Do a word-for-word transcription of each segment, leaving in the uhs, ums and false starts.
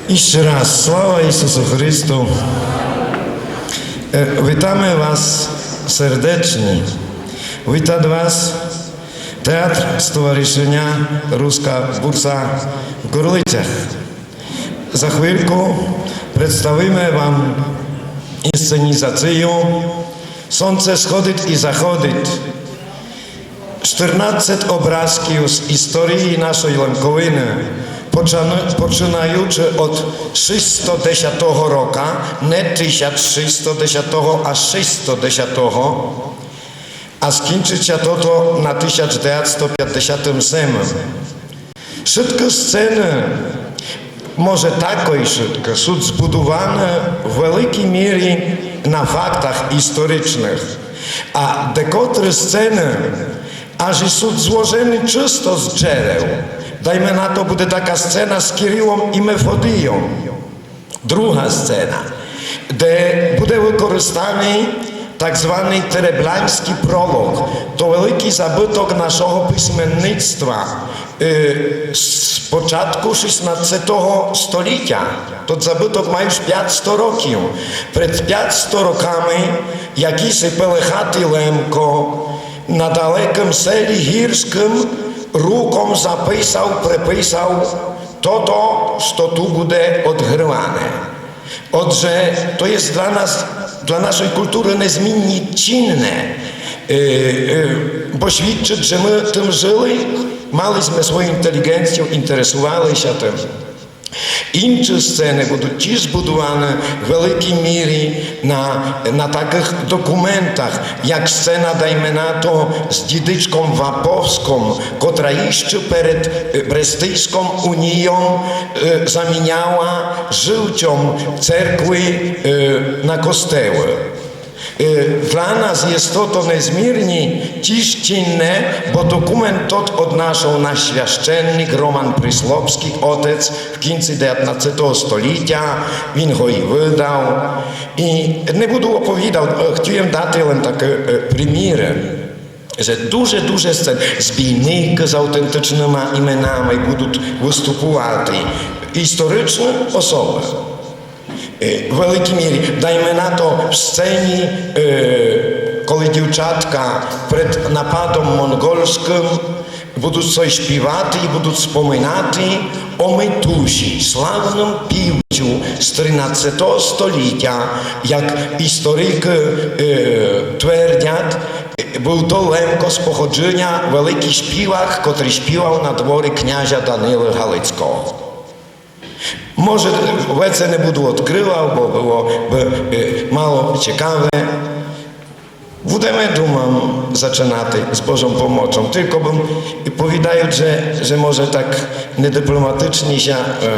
Іщы раз, слава Ісусу Христу! Е, вітаме вас сердечні. Вітат вас Театр Стоваришыня Руска Бурса в Горлицях. За хвильку представиме вам інсценізацию Сонце сходит і заходит. Штырнадцет образків з історії нашой Лемковины, почина-, починаючы од шістсто десятого рока, не тисяч шістсто десятого, а шістсто десятого, а скінчыт ся тото на тисяч девятсто пятдесятым семым. Вшыткы сцены, може такой вшыткы, сут збудуваны в великій мірі на фактах історичных, а декотры сцены аж і сут зложены чысто з джерел. Дайме на то, буде така сцена з Кирилом і Мефодийом. Друга сцена, де буде выкористаный так званый Теребляньскій пролог. То великій забыток нашого письменництва, е, з початку шістнадцетого столітя. Тот забыток має уж пятсто років. Пред пятсто роками якысий пелехатый Лемко на далекым селі гірскым руком записав, преписав тото, што ту буде одгрыване. Отже, то єст для нас, для нашой культуры незмірні цінне, е, е, бо свідчыт, же мы тым жыли, мали сме свою інтеліґенцию, інтересували ся тым. Інші сцены будут тіж збудуваны в великій мірі на, на такых документах, як сцена, дайме на то, з дідичком Ваповском, котра іщы перед, е, Брестийском унійом, е, заміняла жылцьом церкви, е, на костелы. Е, для нас єст тото незмірні тіж цінне, бо документ тот однашол наш священник Роман Прислопскій, отец, в кінци девятнадцетого столітя, він го і выдав. І не буду оповідал, е, хотів єм дати лем такы, е, приміры, же дуже, дуже сцен-, збійникы з автентычныма іменами будут выступувати. Історичны особы. Е, в великій мірі, дайме на то, в сцені, е, коли дівчатка пред нападом монґольскым будут сой шпівати і будут споминати о Митусі, славным півцю з тринадцетого столітя, як історикы, е, твердят, е, быв то Лемко з походжыня, великій шпівак, котрий шпівав на дворі князя Данила Галицького. Може, веце не буду одкрывал, бо было бы, е, мало цікаве. Будеме, думам, зачынати з Божом помочом. Тілько бым і повідаю, же, же може так недипломатычні ся, е,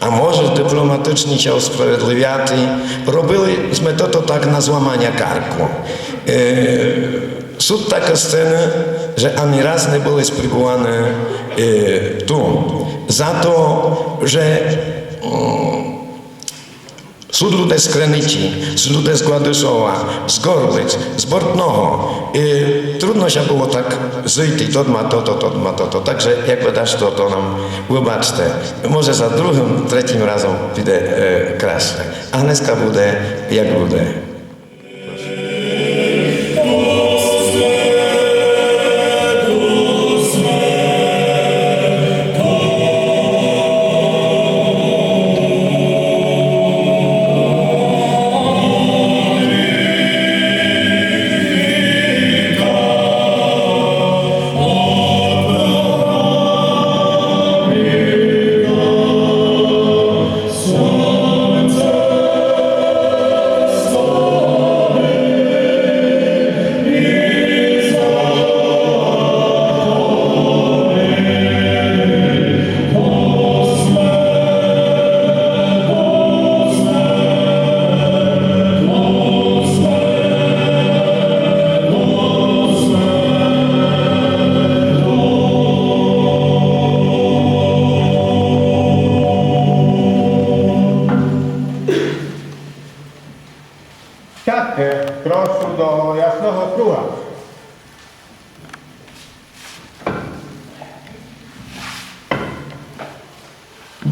а може дипломатычні ся усправедливяти, робили сме тото так на зламаня карку. Е, Сут такы сцены, же ани раз не были спрібуваны, е, ту. За то, же, м, сут люде з Криниці, сут люде з Гладышова, з Горлиць, з Бортного. Е, трудно ся было так зыйти, тот ма тото, тот ма тото. Так же, як бы дашто, то нам выбачте. Може за другым, третім разом піде, е, красьше. А днеска буде, як буде.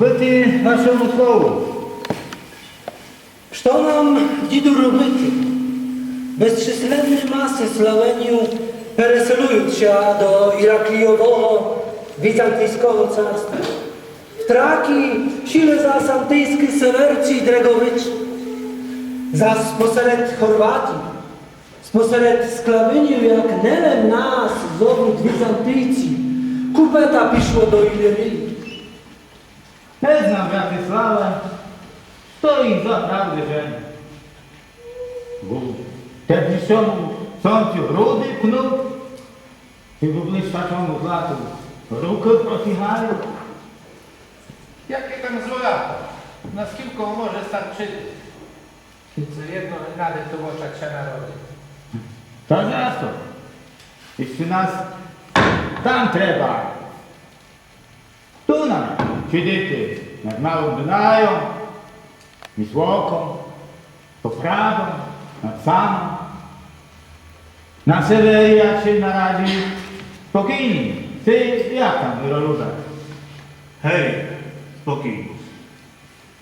Быти вашому слову. Што нам, діду, робити? Безчисленны масы Славенів переселюють ся до Іраклійового Візантійського царства. В Тракії сіли зас антийскы Северці й Дреґовичы. Зас посеред Хорватів, спосеред Склавинів, як нелем нас зовут Візантийці, купета пішло до Ілірії. Не знам, брате Славе, што їх заправды жене. Бо теперішньому сонцю груды пнут, і блищачому злату рукы протягают. Яке там злато? Наскілько може старчити? Всьо єдно не надо то в очах ся народити. Та за што? Іщы нас там треба. Ту нам сидіти над Малым Дунайом, Віслоком, Попрадом, над Самом. На севері, як ся наразі, спокійні. Ци як там, Миролюбе? Гей, спокійні.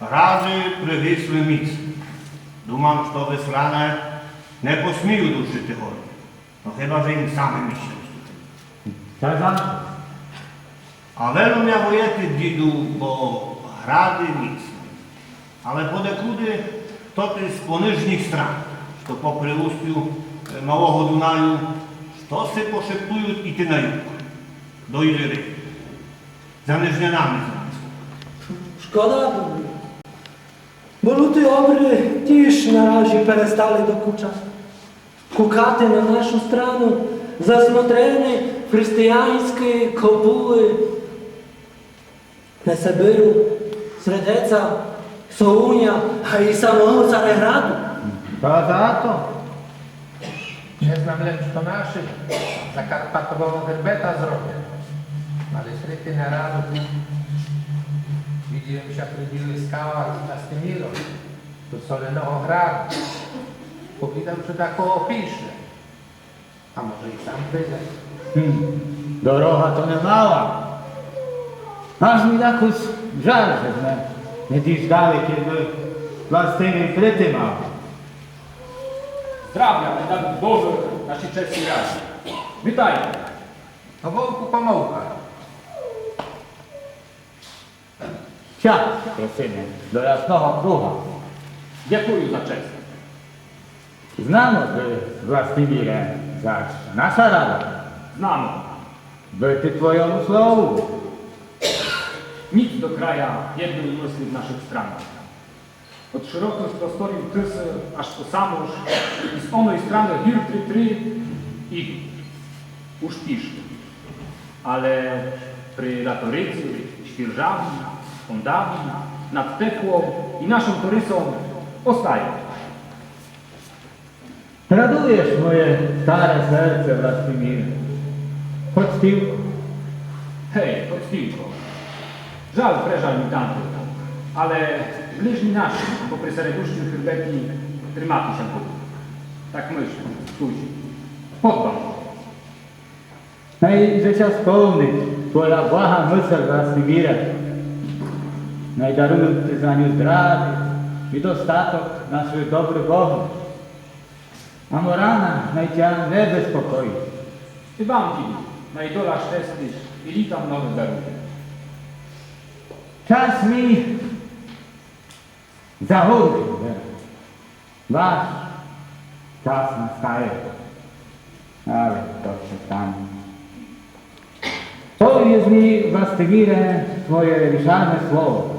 Гради привисли міцно. Думам, што Вислане не посміють рушити горы. Но хіба же їм самым іщы уступити. Та за што? А велю мя воєти, діду, бо гради міцно. Але подекуды тоты з понижніх стран, што попри устю, е, Малого Дунаю, штоси пошептують іти на юг, до Ілірії. За Нижнянами, значить. Шкода было. Бо люты обры тіж наразі перестали докучати. Кукати на нашу страну, засмотрены в християньскы копулы на Сибиру, Средеца, Солуня, а і самого Цареграду. Та за што? Не знам лем, што нашы Закарпатового хребета зробят. Мали третій народ. Видів им ся при ділі скалах з Властиміром до Соленого Граду. Повідав, што такого пішле. А може і сам прийде. Гм, дорога то не мала. Аж мі якось жаль, же сме не діждали, кідь бы Властимір прийти мав. Здравя, дай Боже, нашій чесній раді. Вітайте. А вовку помовка. Час, просиме, до ясного круга. Дякую за честь. Знано, же, Властиміре, зач наша рада. Знано. Быти твойому слову. Ніц до края єдної мыслі в нашых странах. Од широкых просторів Тысы аж по Самож, і з оной страны гір три-три ідут. Уж пішли. Але при Латориці, Шпіржавні, Кондавні, над Теклом і нашым Торисом остають. Радуєш моє старе серце, Властиміре. Хоц тілько. Гей, хоц тілько. Жаль, прежаль мі там, але ближні наші, попри середущім хребеті, тримати ся будут. Так мыслю, слухай. Подбам. Най же ся сполнит твоя блага мысель, Властиміре. Най даруют ти за ню здравя і достаток наші добрі богы. А морана най тя не безпокоїт. І вам, діду, най доля щестить і літа многы дарує. Час мі загуркіт, же? Ваш час настає. Але то ся стане. Повіс мі, Властиміре, своє вішане слово.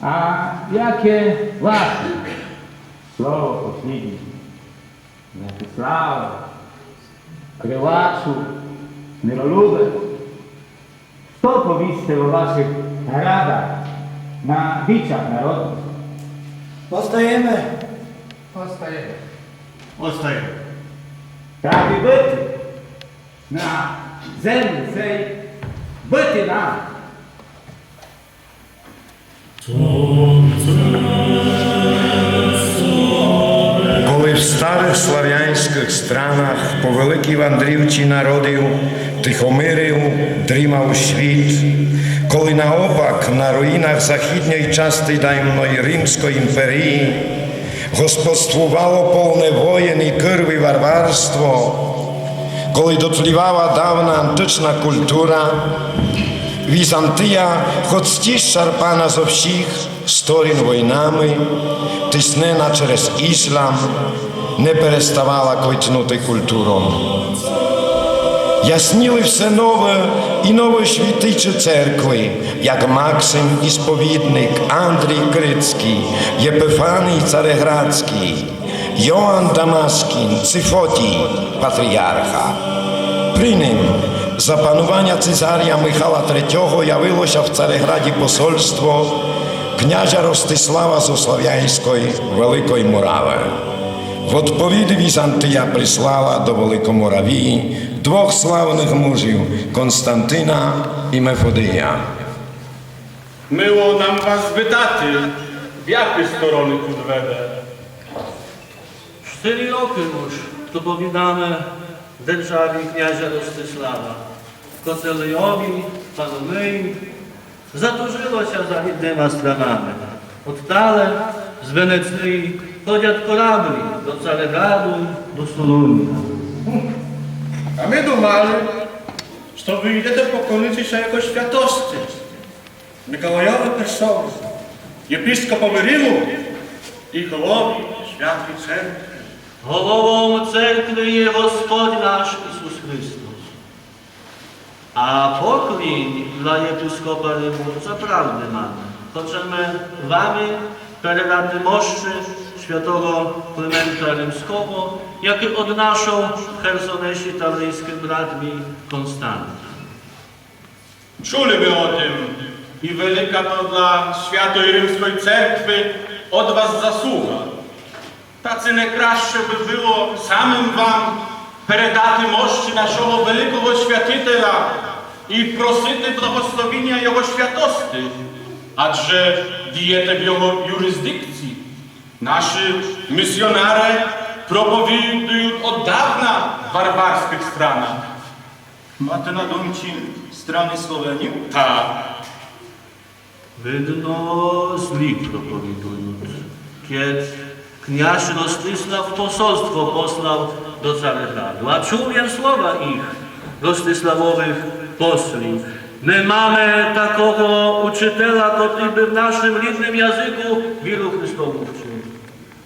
А яке ваше слово послїднє? Мятиславе, Кривачу, Миролюбе, што повісте о вашых градах на вічах народных? Остаєме. Остаєме. Остаєме. Так і быти. На землі сей быти нам. Коли в старых славянськых странах по великій вандрівці народів Тихомирів дрімав світ, коли наопак на руїнах західньой части давньой Римской імперії господствувало полне воєн і кырви варварство, коли дотлівала давна антична культура, Візантия, хоц тіж шарпана зо всіх сторін войнами, тиснена через іслам, не переставала квитнути культуром. Ясніли все нове і нове святичі церкви, як Максим Ісповідник, Андрій Крицькый, Єпифаній Цареградськый, Йоан Дамаскін, ци Фотій, патріарха. При ним, за пануваня цизаря Михала Третього явило ся в Цареграді посольство князя Ростислава зо Славянськой Великой Муравы. В одповіді Візантия прислала до Великомуравії двох славных мужів, Константина і Мефодия. Мило нам вас вітати, в які стороны путь веде? Штыри рокы уж, то повідаме, державі князя Ростислава, котрейови панує, затужило ся західныма странами. Одтале з Венециі ходят кораблі до Цареграду, до Солуня. А мы думали, што вы ідете поклонити ся його святости Миколайови Першому, єпископови Риму і голові Святої Церкви. Головом церкви є Господь наш Ісус Христос. А поклін для єпископа Риму заправды маме. Хочеме вами передати мощы святого Климента Римского, якы однашол в Херсонесі таврийскым брат мій Константин. Чули мы о тым, і велика то для Святої Римской Церкви од вас заслуга. Та ци не краще бы было самым вам передати мощы нашого великого святителя і просити благословіня його святости, адже дієте в його юрисдикциі. Наші місіонары проповідуют од давна в варварскых странах. Мате на думці страны Словенів? Так. Видно, злі проповідуют, кєд князь Ростислав посольство послав до Цареграду. А чув єм слова їх, Ростиславовых послів: Не маме такого учителя, котрый бы в нашым рідным языку віру Христову вчыв.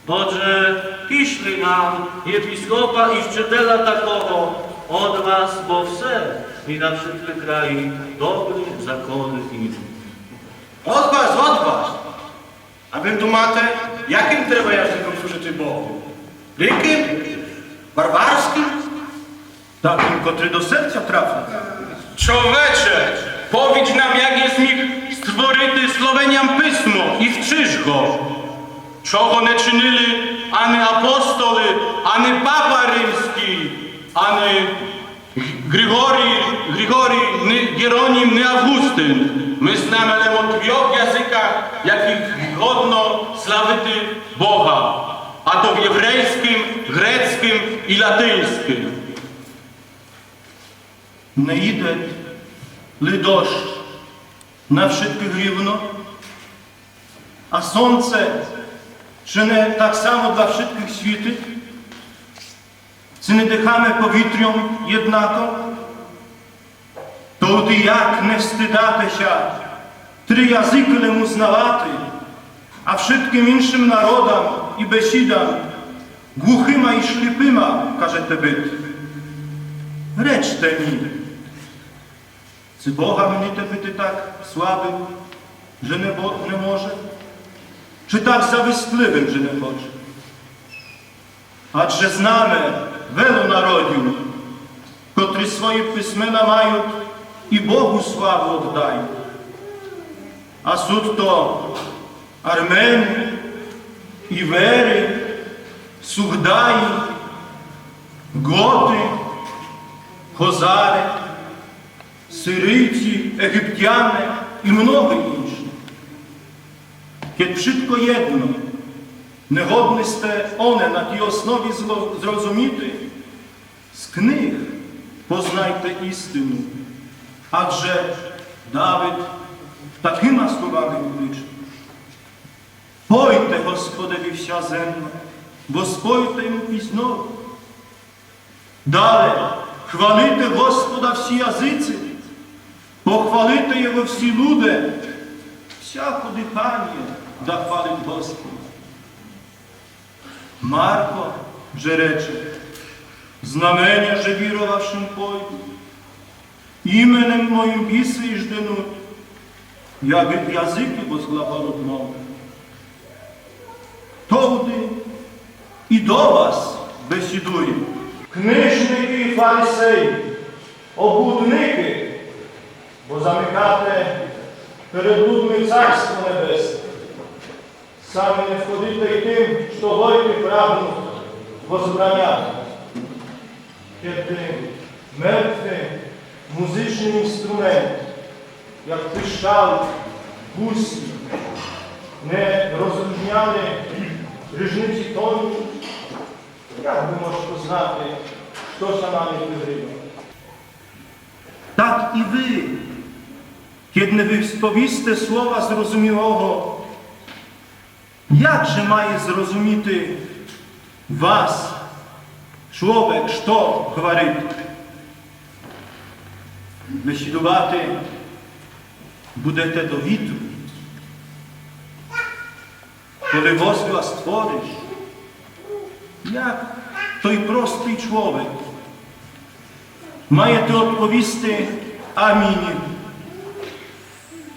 Отже, пішлі нам єпископа і вчителя такого од вас, бо все і на вшыткы краї добрі законы ідут. Од вас, од вас! А вы думате, якым треба языком служыти Богу? Дикым? Варварскым? Такым, котрый до серця трафит? Чоловіче, повідж нам, як єс міг створити Словеням писмо і вчыш го, чого не чынили ани апостолы, ани папа римскій, ани Григорій, Григорій, ни Єронім, ни Августин. Мы знаме лем о трьох языках, якых годно славити Бога, а то в єврейскым, грецкым і латиньскым. Не іде ли дощ на вшыткых рівно, а сонце чи не так само для вшыткых світит? Ци не дыхаме повітрьом єднако? Тогды як не стыдати ся, три языкы лем узнавати, а вшыткым іншым народам і бесідам глухыма і шліпыма кажете быти? Речте мі, ци Бога мните быти так слабым, же не бо-, не може, чи так завистливым, же не хоче? Адже знаме велю народів, котры свої писмена мают і Богу славу оддают. А сут то армены, іверы, сугдаї, готы, хозары, сирийці, єгиптяне і многы інші. Кєд вшытко єдно, не годны сте оне на тій основі зло-, зрозуміти, з книг Познайте істину, адже Давид такыма словами кличе: Пойте Господеві вся земля, воспойте йому піснь нову. Дале: Хвалите Господа всі языці, похвалите його всі люде, всяко дыханіє да хвалит Господа. Марко же рече: Знаменя же віровавшым пойдут, іменем моім бісы іжденут, языкы возглаголут новы. Товды і до вас бесідує: Книжникы і фарисеї, облудникы, бо замыкате перед людми Царство Небесне. Самы не входите і тым, што войты прагнут возбраняти. Кеды мертвый музычный інструмент, як пищал гуслі, не розріжняє ріжниці тонів, як бы мож познати, што ся на них выгріва? Так і вы, кеды не высповісте слова зрозумілого, як же має зрозуміти вас чловек, што гварит? Бесідувати будете до вітру. Коли возглас твориш, як тот простый чловек, маєте одповісти амінь,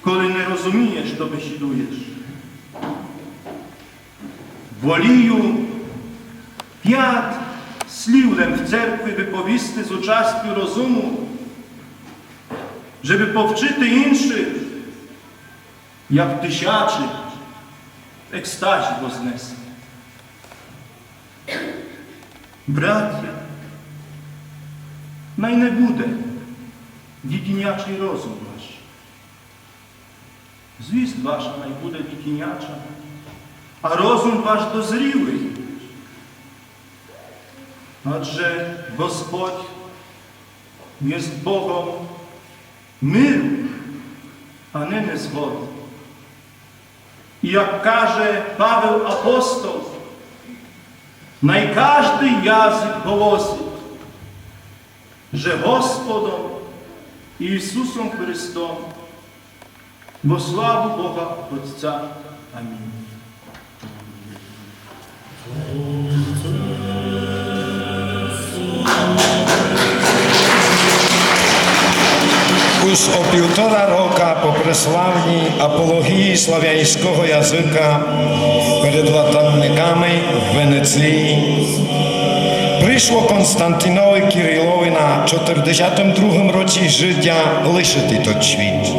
коли не розумієш, што бесідуєш? Волію пят слів лем в церкви выповісти з участю розуму, жебы повчыти іншых, як тысячы в екстазі вознесе. Братя, най не буде дітинячый розум ваш. Злість ваша най буде дітиняча, а розум ваш дозрілый. Адже Господь єст Богом миру, а не незгоды. І як каже Павел апостол: Най каждый язык голосит, же Господом Ісусом Христом во славу Бога Отця. Амінь. Уж о півтора рока по преславній апології славянського языка перед латинниками в Венеції пришло Константинови Кирилови на чотирдесятым другым році жытя лишыти тот світ.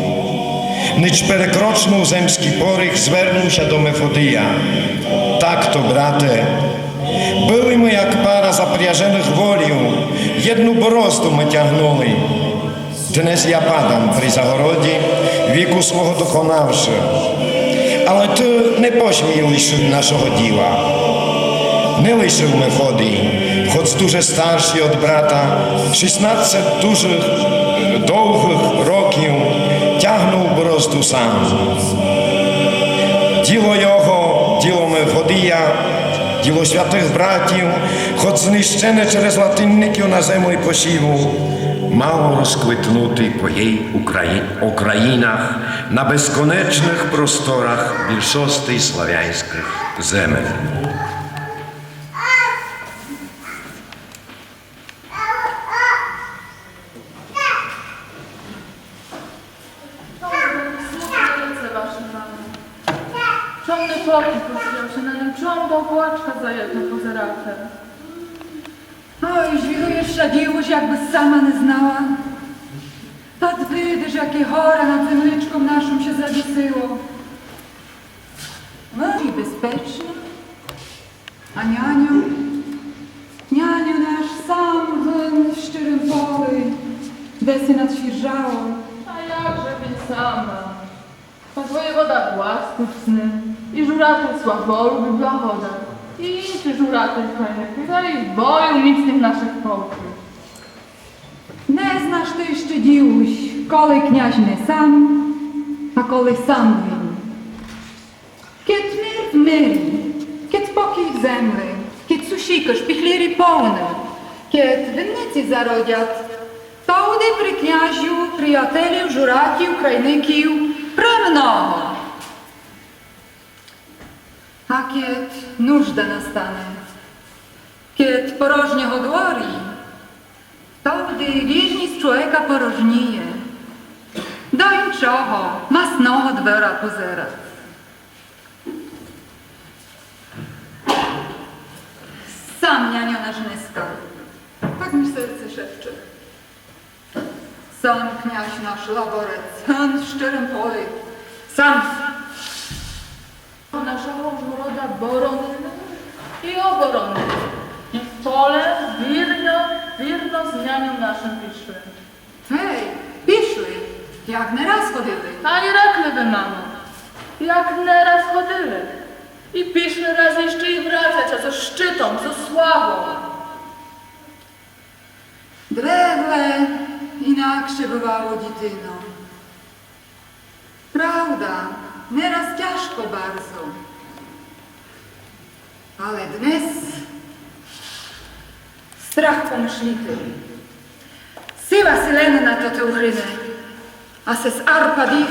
Ніч перекрочнув земськый поріг, звернув ся до Мефодия: Так то, брате, были мы, як пара запряженых волів, єдну борозду мы тягнули. Днес я падам при загороді, віку свого доконавши. Але ты не посмій лишыти нашого діла. Не лишыв Мефодий, хоц дуже старшый од брата, шістнадцет дуже довгых років тягнув борозду сам. Діло його, діло Мефодия, діло святых братів, хоц знищене через латинників на землі посіву, мало розквитнути по єй Украї-, окраїнах на безконечных просторах більшости славянськых земель. Чом не покій, чом до оплачка за єдно позирате? Ой, звіру єща ділуш, якбыс сама не знала. Та видиш, яке горе над земличком нашом ся завісило. Вон і безпечный. А няньо? Няньо наш сам вон в щырым полі, де си надфіржало. А як же він сама? Та воєвода Глаз туж з ним, і журатель Славолюб, і Благода, і інші журателі файники, та і збою міцных нашых полків. Не знаш ты іщы, дідусь, коли князь не сам, а коли сам він. Кед мир в мирі, кед покій в земли, кед сусікы, шпіхлірі повны, кед винниці зародят, товды при князю приятелів, жураків, крайників премного. А кед нужда настане, кед порожньо годворі, товды вірніст чловека порожніє. До іншого, масного двора позерац. Сам няньо наш днеска. Так мі серце шепче. Сам князь наш Лаборец, сам в щырым полі. Сам. Нашого города боронили і оборонили. І в поле вірно, вірно з няньом нашым пішли. Гей, пішли, як не раз ходили. А і рекли бы, мамо, як не раз ходили. І пішли раз іщы і врацяться зо щытом, зо славом. Древле інакше бывало, дітино. Правда, не раз тяжко барзо. Але днес страх помышліти. Сила силена на тоты угрины, а сес Арпад іх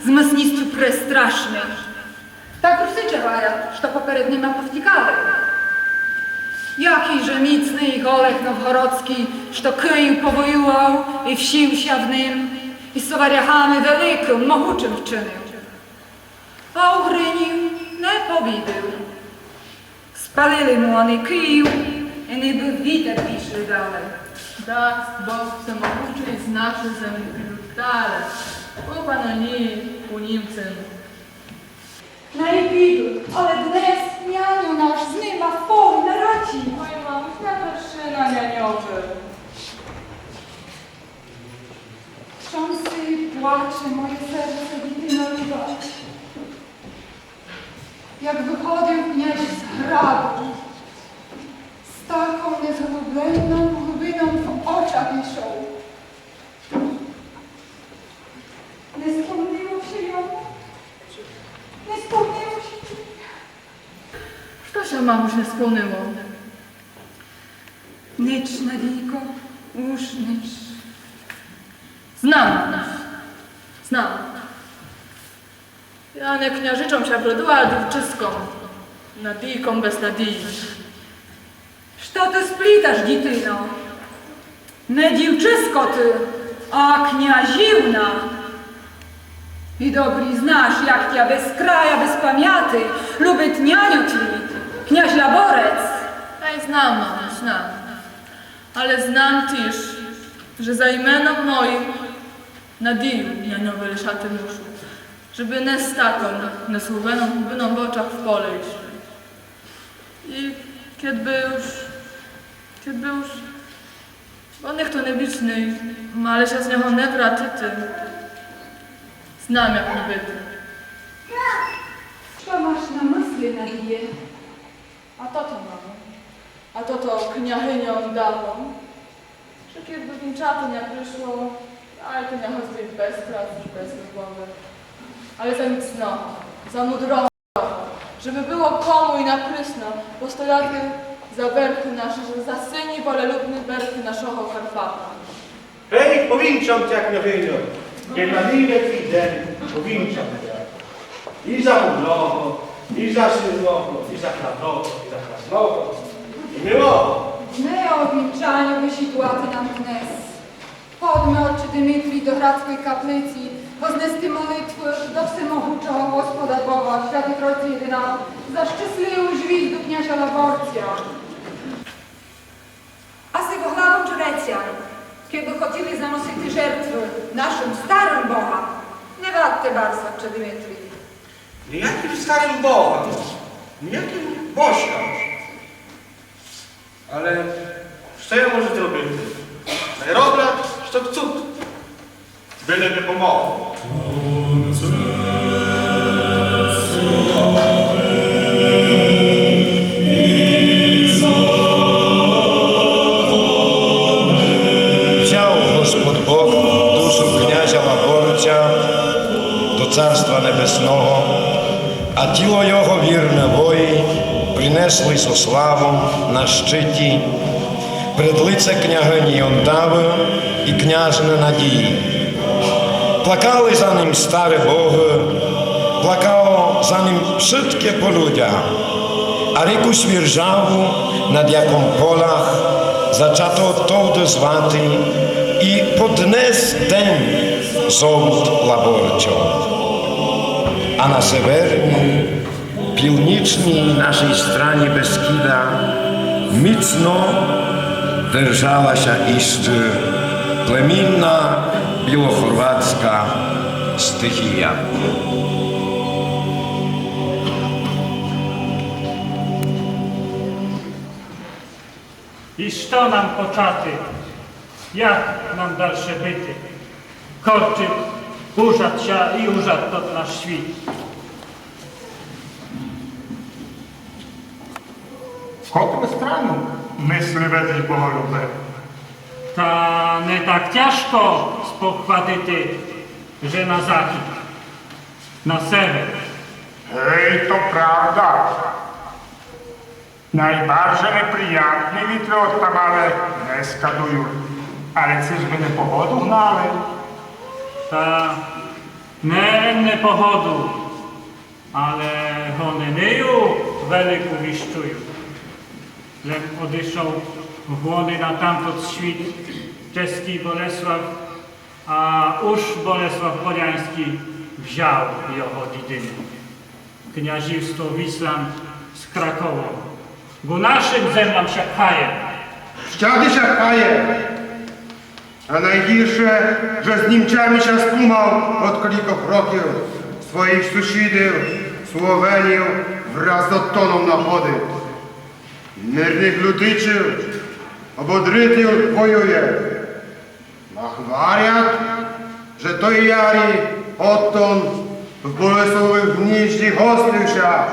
з міцністю престрашный. Так Русиче гварят, што поперед нима повтікали. Якій же міцный іх Олег Новгородскій, што Київ повоював і всів ся в ним, і со варягами великым, могучым вчинив. А угринів не побідив. Спалили му они Київ, і нибы вітер пішли далі. Даст Бог всемогучий з нашой землі підут далі. У Панонії, у Німцин. Най підут, але днес няньо наш з нима в полі на раті. Ой, мамусь, не перши на няньови. Чом си плаче моє серце, дітино люба? Як выходив князь з граду, з таком незглубленом глубином в очах ішов. Не сполнило ся йому? Не сполнило ся? Што ся, мамусь, не сполнило? Нич, Надійко, уж нич. Знам, знам. Я не княжичом ся вродила, а дівчыском. Надійком без надії. Што ты спліташ, дітино? Не дівчыско ты, а княжівна. І добрі знаш, як тя без края, без памяти любит няньо твій, князь Лаборец. Ай, знам, мамо, знам. Але знам тіж, же за іменом моім надію няньови лишати мушу, жебы не з таком незглубленом глубином в очах в поле ішли. І кед бы уж, кед бы уж, бо нихто не вічный, мали ся з нього не вратити. Знам, як му быти. Што маш на мысли, Надіє? А тото, мамо, а тото, княгиньо, дамо, же кед бы вінчати ня пришло, ай то ня хоц бы і без красу, і без любови. Але за міцного, за мудрого, жебы было кому і на присно постояти за верхы нашы, за сині волелюбны верхы нашого Карпата. Гей, повінчам тя, княжыньо, єден милый день повінчам тя. І за мудрого, і за сильного, і за храброго, і за красного, і милого. Не о вінчаню бесідувати нам днес. Ходме, отче Димитрій, до градской каплиці вознести молитву до всемогучого Господа Бога, Святої Тройці єдина, за щасливу звізду князя Лаборця. А з його главом жрецям, кебы хотіли заносити жертву нашым старым богам, не вадте барз, отче Димитрій. Ніякым старым богам, ніякым божкам. Але што я можу зробити? Най роблят, што хцут. Были бы помогло. Взяв Царства Небесного, а тіло його вірны вої принесли зо славом на щыті пред лице княгыні Ондавы і княжны Надії. Плакали за ним стары богы, плакало за ним вшытке полюдя, а ріку Свіржаву, над яком Полях зачато товды звати і по днес ден зовут Лаборчом. А на северній, північній нашій страні Бескіда міцно держала ся іщы племінна білохорватска стихія. І што нам почати? Як нам дальше быти? Корчыт ужад ся і ужад тот наш світ. В котру страну мыслі ведеш, боголюбе? Та не так тяжко спохватити, же на захід, на север. Гей, то правда. Найбарже неприятны вітры одтамале днеска дуют. Але ци ж бы непогоду гнали? Та не непогоду, але гонению велику віщуют. Лем одышов вони на тамтот світ чеській Болеслав, а уж Болеслав Полянськый взяв його дідину. Княжівство Віслан з Краковом. Ку нашым землям ся пхає. Всяды ся пхає. А найгірше, же з німцями ся скумав од кількох років, своіх сусідів, Словенів, враз з Оттоном находит. Мирных людичів ободрити воює. А гварят, же той ярі Оттон в Болеславовім гнізді гостив ся,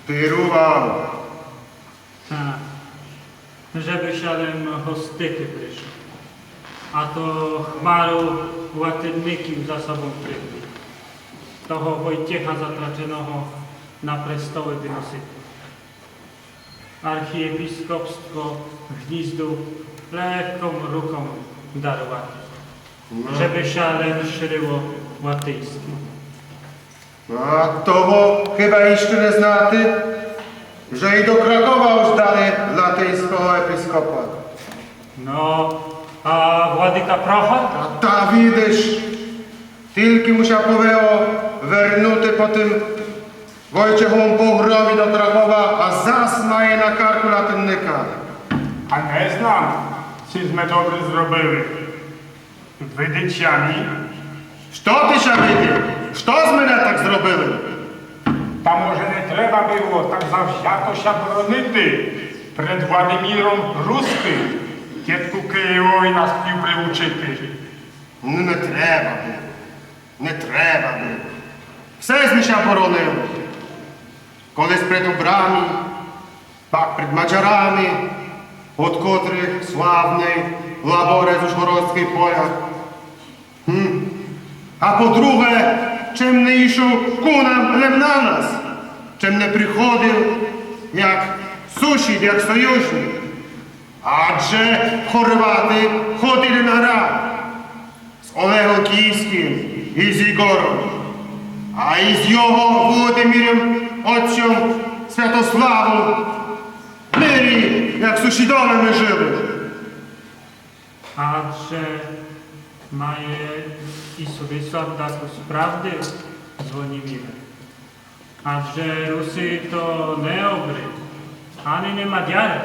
пирував. Та, же бы ся лем гостити пришов. А то хмару латинників за собом привів. Того Войтєха затраченого на престолы выносити. Архієпіскопство гніздо леком руком дарувати, же бы ся лем шырило латиньске. А того хыба іщы не знати, же і до Кракова уж дали латиньского епіскопа? Но, а владыка Прохор? А та видиш, тілько му ся повело вернути по тым Войтєховім погромі до Кракова, а зас має на карку латинника. А не знам, ци зме добрі зробили. Видит ся мі. Што ти ся видит? Што зме не так зробили? Та може не треба было так завзято ся боронити пред Владиміром Рускым, кєд ку Києвови нас хтів прилучити? Ну, не треба было. Не треба было. Все зме ся боронили. Колись пред обрами, пак пред мадярами, од котрых славный Лаборець Ужгородськый поляк. Гм. А по-друге, чом не ішов ку нам, лем на нас, чом не приходив як сусід, як союзник. Адже хорваты ходили на рад з Олегом Київськым і з Ігором, а і з його Володимиром отцьом Святославом в мирі, як сусідове мы жили. Адже має і Собіслав дакус правды, Звоніміре. Адже Русы то не обры, ани не мадяры.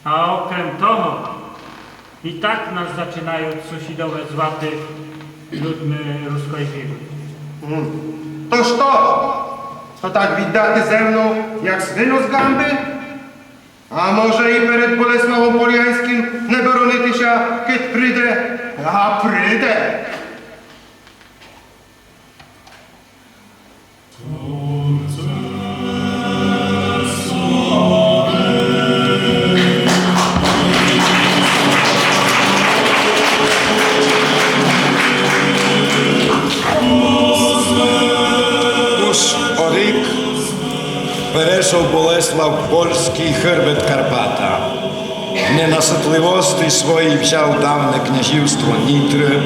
А окрем того, і так нас зачинают сусідове звати людми руской віры. М. То што? То так віддати землю, як слину з ґамбы? А може і перед Болеславом Полянськым не боронити ся, кед приде, а приде. Болеслав Польскій хырбет Карпата. Ненасытливости своєй взял давне князівство Нітры,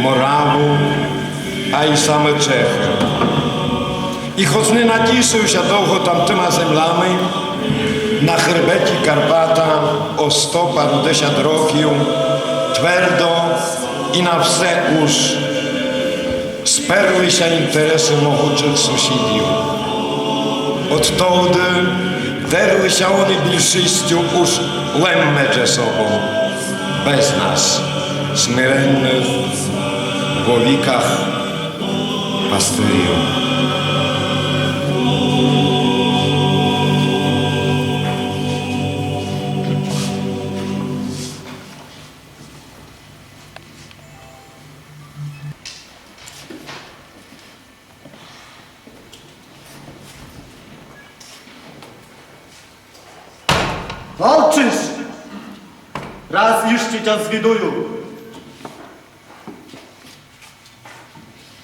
Мораву, а й саме Чехы. І хоц не натішыв ся довго тамтыма землями, на хырбеті Карпата о сто пару десят років твердо і на все уж сперли ся інтересы могучых сусідів. Одтовды дерли ся они більшістю уж лем медже собом, без нас, смиренных во віках пастырів. Мовчыш! Раз іщы тя звідую.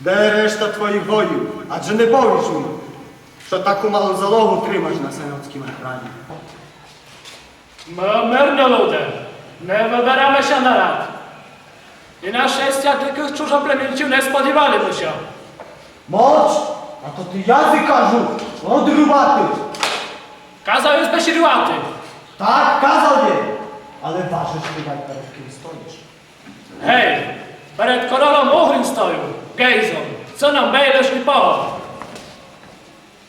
Де решта твоіх воїв? Адже не повіш мі, што таку малу залогу тримаш на саноцкім грані. Мы мирні люде, не выбераме ся на рад. І нашестя дикых чужоплемінців не сподівали мы ся. Мовч, а то ти язык кажу одрубати. Казав єм збесідувати. Так, казав єм, але важиш ти най, перед кым стоїш. Гей, перед королем Угрин стою, Гейзом, сыном Бейлыш і Погом.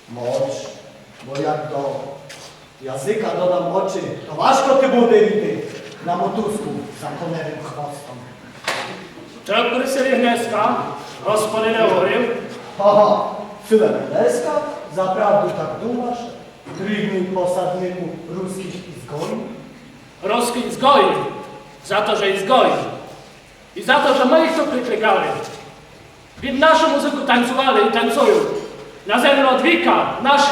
Мовч, бо як до языка додам очи, то важко ти буде йти на мотузку за коневым хвостом. Чом присіли гнеска, господине Угрин? Ага, силен гнеска, заправду так думаш, дрібный посаднику рускых ізгоїв? Рускых ізгоїв, за то, же ізгоїв. І за то, же мы їх ту прикликали. Під нашу музыку танцювали і танцюють. На землі одвіка наші.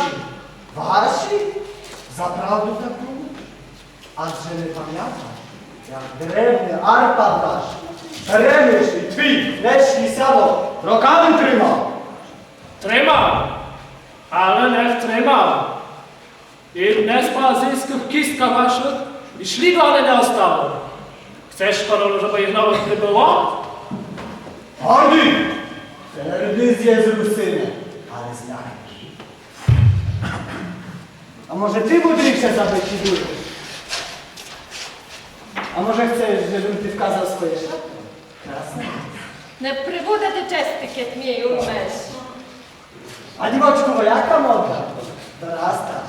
Ваші? Заправду так думаш? Адже не памяташ, як древный Арпад наш Перемышль, твій, нешнє сяно роками тримав? Тримав, але не втримав. І днес по азийскых кістках вашых і сліду ани не остало. Хцеш, королю, жебы їх новых прибыло? Гордый! Твердый єс, Русине, але знаєш. А може ти мудріше забесідуєш? А може хцеш, жебым ти вказав своє шато? Красне. Не прибуде ти чести, кед мі уймеш. А дівочку, яка мода? Дорасла,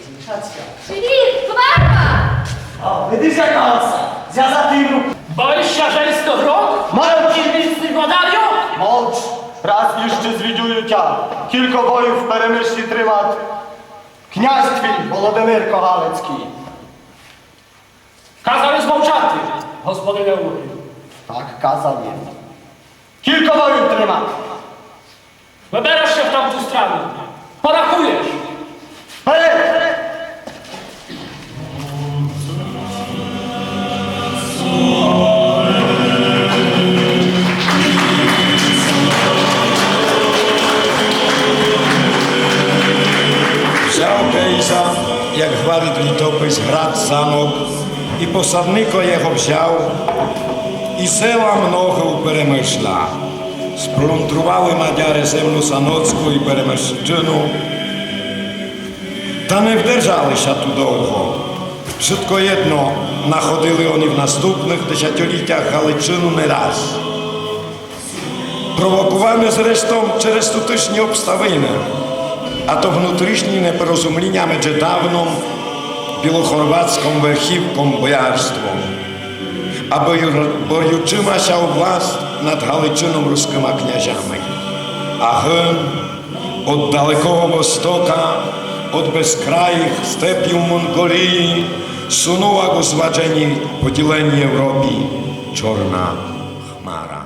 дівчатка. Привіт, хвала! О, видиш, яка оса? Звязати їм руку. Боїш ся женськых рук? Мовч! Ти міцный владарю? Мовч! Раз іщы звідую тя. Кілько воїв в Перемышлі тримат князь твій Володимирко Галицькый. Казав єм мовчати, господине Угрин. Так, казав єм. Кілько воїв тримат? Выбереш ся в тамту страну. Порахуєш. Вперед! Взяв Гейза, як гварит літопис, град, санок, і посаднико єго взяв, і села много у Перемышля. Сплюндрували мадяре землю саноцку і Перемышльчыну, та не вдержали ся ту довго. Вшытко єдно, находили они в наступных десятьолітях Галичыну не раз. Провокуваны зрештом через тутышні обставины, а то внутрішні непорозумліня медже давном білохорватском верхівком боярством, а бор-, борючыма ся о власт над Галичыном рускыма князями. А гын од далекого востока, од безкраїх степів Монголії сунула ку зваджені, поділеній Европі чорна хмара.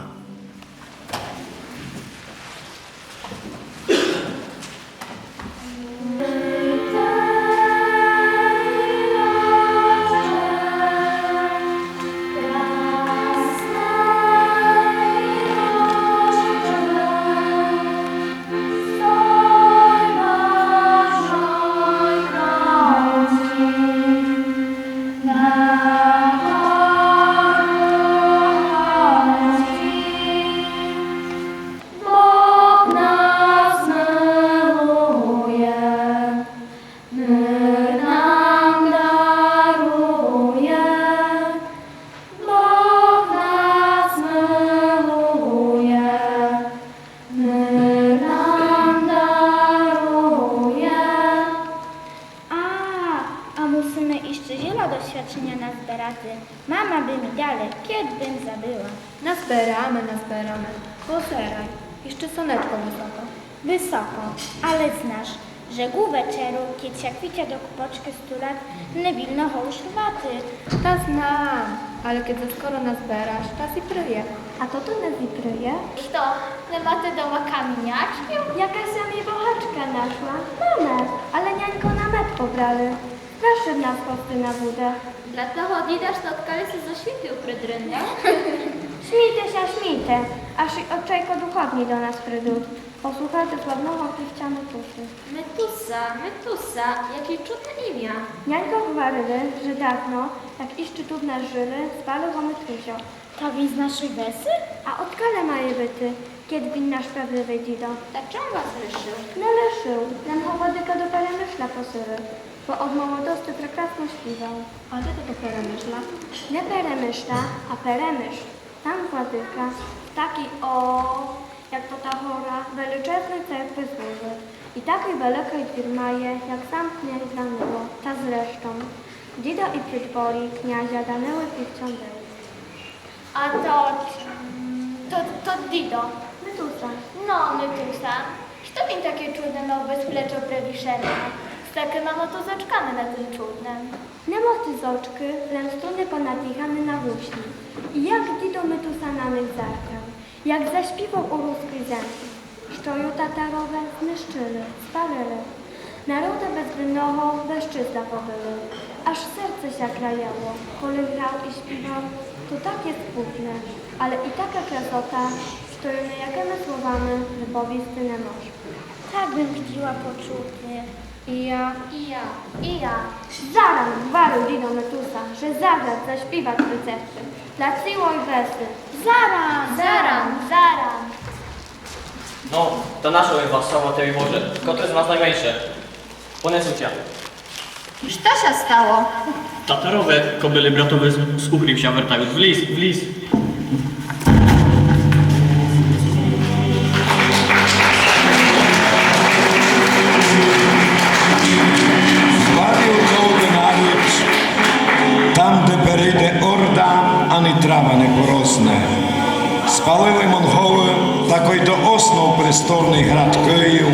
Збераме, назбераме. Позирай, іщы сонечко высоко. Высоко, але знаш, же ку вечеру, кідь ся квітя до купочкы стулят, не вільно го уж рвати. Та знам, але кідь за скоро назбераш, та зіпріє. А то то не зіпріє? Што, не мате дома камінячків? Яка ся мі богачка нашла? Маме, але нянько на мед побрали. Страшны в нас госты на буде. Для того діда, што одкали ся зо світу придриндал. Смійте ся, смійте, аж і очейко духовні до нас придут послухати славного півця Метусы. Метуса, Метуса, яке чудне імя. Нянько гварили, же давно, як іщы тут в нас жыли, звали го Метусьо. Та він з нашой весы? А одкале має быти, кідь він наш правдивый дідо? Та чом вас лишыв? Не лишыв, лем го владыка до Перемышля посылал, бо од молодости прекрасно співал. А де то то Перемышля? Не Перемышля, а Перемыш. Там владыка в такій, о, як то та гора, величезній церкви служыт. І такій великій двір має, як сам князь Данило. Та зрештом, дідо і при дворі князя Данилы півцьом был. А тот, тот, тот дідо. Метуса. Но, Метуса. Што він таке чудне мав без плечо привішене, з такыма мотузочками на тым чудным? Не мотузочкы, лем струны понатіганы на гуслі. І як дідо Метуса на них заграв, як заспівав о рускій землі, што ю татарове знищыли, спалили. Народа безвинного без числа побили, аж серце ся краяло, коли грав і співав. То таке смутне, але і така красота, што ю ниякыма словами выповісти не мож. Так бым хотіла почути. І я. І я. І я. Заран, гварил дідо Метуса, же заграт, заспіват при церкви для цілой весы. Заран! Заран! Заран! Но, та нашо єст вас, слава тобі, Боже, котрий з нас найменше. Понесу тя. Што ся стало? Татарове кобылы братовы з, з Угрів ся вертают в ліс, в ліс. Звалив цо у народ, там, де перейде орда, ани трава не поросне. Спалили монголы такой до основ престольный град Київ,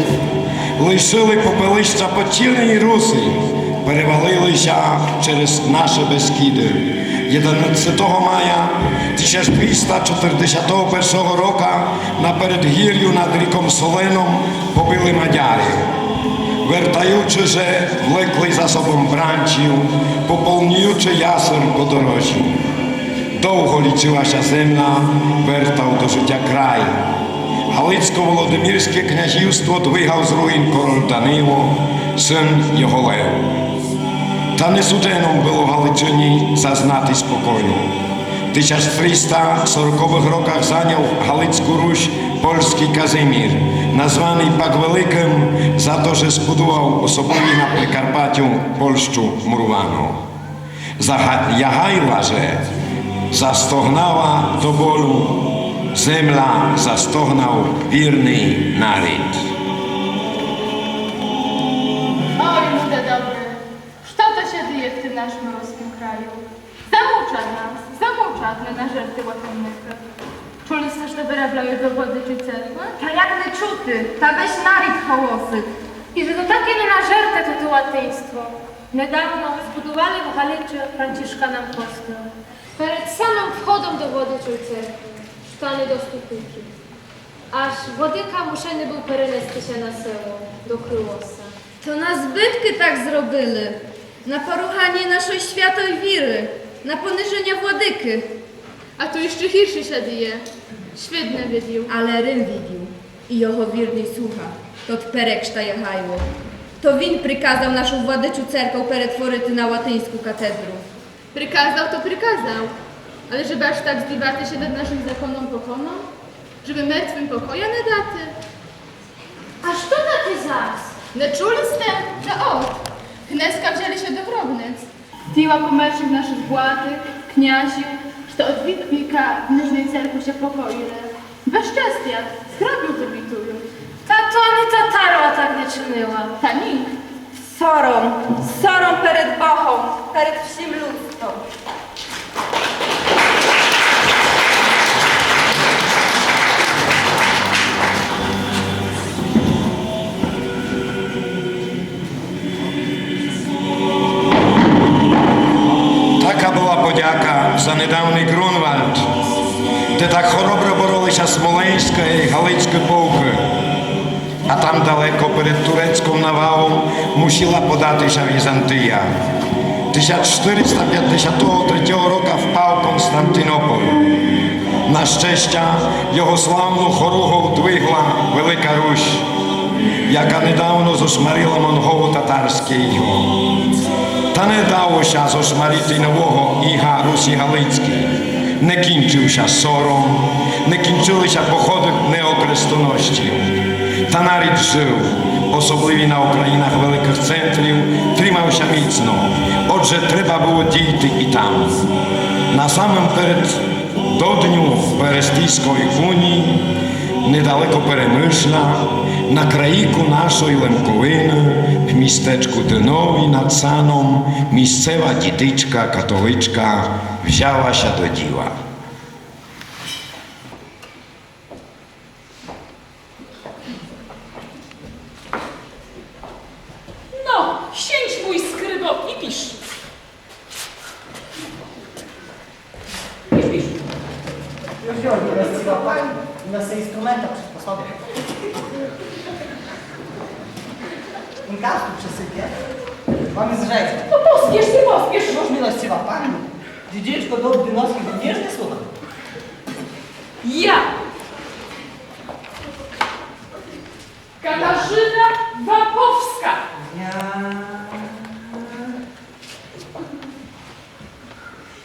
лишыли попелища по цілій Руси, перевалили ся через нашы Бескіды. Єденадцятого мая тисяч двіста чотырдесятого першого рока на передгірю над ріком Соленом побили Мадяры. Вертаючы же, влекли за собом бранців, пополнюючы ясыр по дорозі. Довго лічыла ся земля, вертав до жытя край. Галицко-Володимирське князівство двигав з руін король Данило, сын його Лев. Та не суджено было Галичыні зазнати спокою. В тисяч триста сороковых роках заняв Галицку Русь польскій Казимір, названый пак Великым за то, же збудував особливі на Прикарпатю Польщу муровану. Зага-, Ягайла же застогнала до болю земля, застогнав вірный нарід. Ой, люди добрі, што то ся діє в тым нашым рускым краю? Замучат нас, замучат не на жерти латинникы. Чули сте, што вырабляют до владычой церкви? Та як не чути, та весь нарід голосит. І же то таке не на жерти то, то латинство. Недавно збудували в Галичы францішканам костел перед самым входом до владычой церкви, што ани доступники. Аж владыка мушеный был перенести ся на село, до Крылоса. То на збыткы так зробили, на поруганя нашой святой віры, на пониженя владыкы. А то іщы гірше ся діє. Світ не видів. Але Рим видів, і його вірный слуга, тот перекшта Ягайло. То він приказав нашу владычу церков перетворити на латинську катедру. Приказав то приказав, але жебы аж так здівати ся над нашым законом-поконом, жебы мертвым покоя не дати? А што таке зас? Не чули сте? Та от, гнеска взяли ся до гробниц. Тіла помершых нашых владык, князів, што од вік віка в нижній церкви ся покоіли, безчестят, з гробів вымітуют. Та то ани татарова так не чынила. Та ні. Сором, сором перед Богом, перед всім людством. Галицькы полкы, а там далеко перед турецком навалом мусила подати ся Візантия. Тисяч штыриста пятдесятого третього рока впав Константинополь. На щестя, його славну хоругов двигла Велика Русь, яка недавно зошмарила монголо-татарське іго. Та не дало ся зошмарити нового іга Русі Галицькій. Не кінчив ся сором, не кінчили ся походы неокрестоносців. Та нарід жив, особливі на окраїнах великых центрів, тримав ся міцно. Отже, треба было дійти і там. Насамперед, до дню Берестейської унії, недалеко Перемышля, на країку нашої Лемковины, в містечку Дынові над Саном, місцева діточка-католичка взяла ся до діла. Но, сядь, мій скрыбо, і пиш. Пиш, пиш. Юж, юж, милостива пані, у нас є інструмент приспособленый. Інкасту присыпе. Вам із жесть. Но, поспіш ся, поспіш ся. Юж, милостива пані, дідочко, до діновськых днів не слухав. Я. Катажына Ваковска. Я.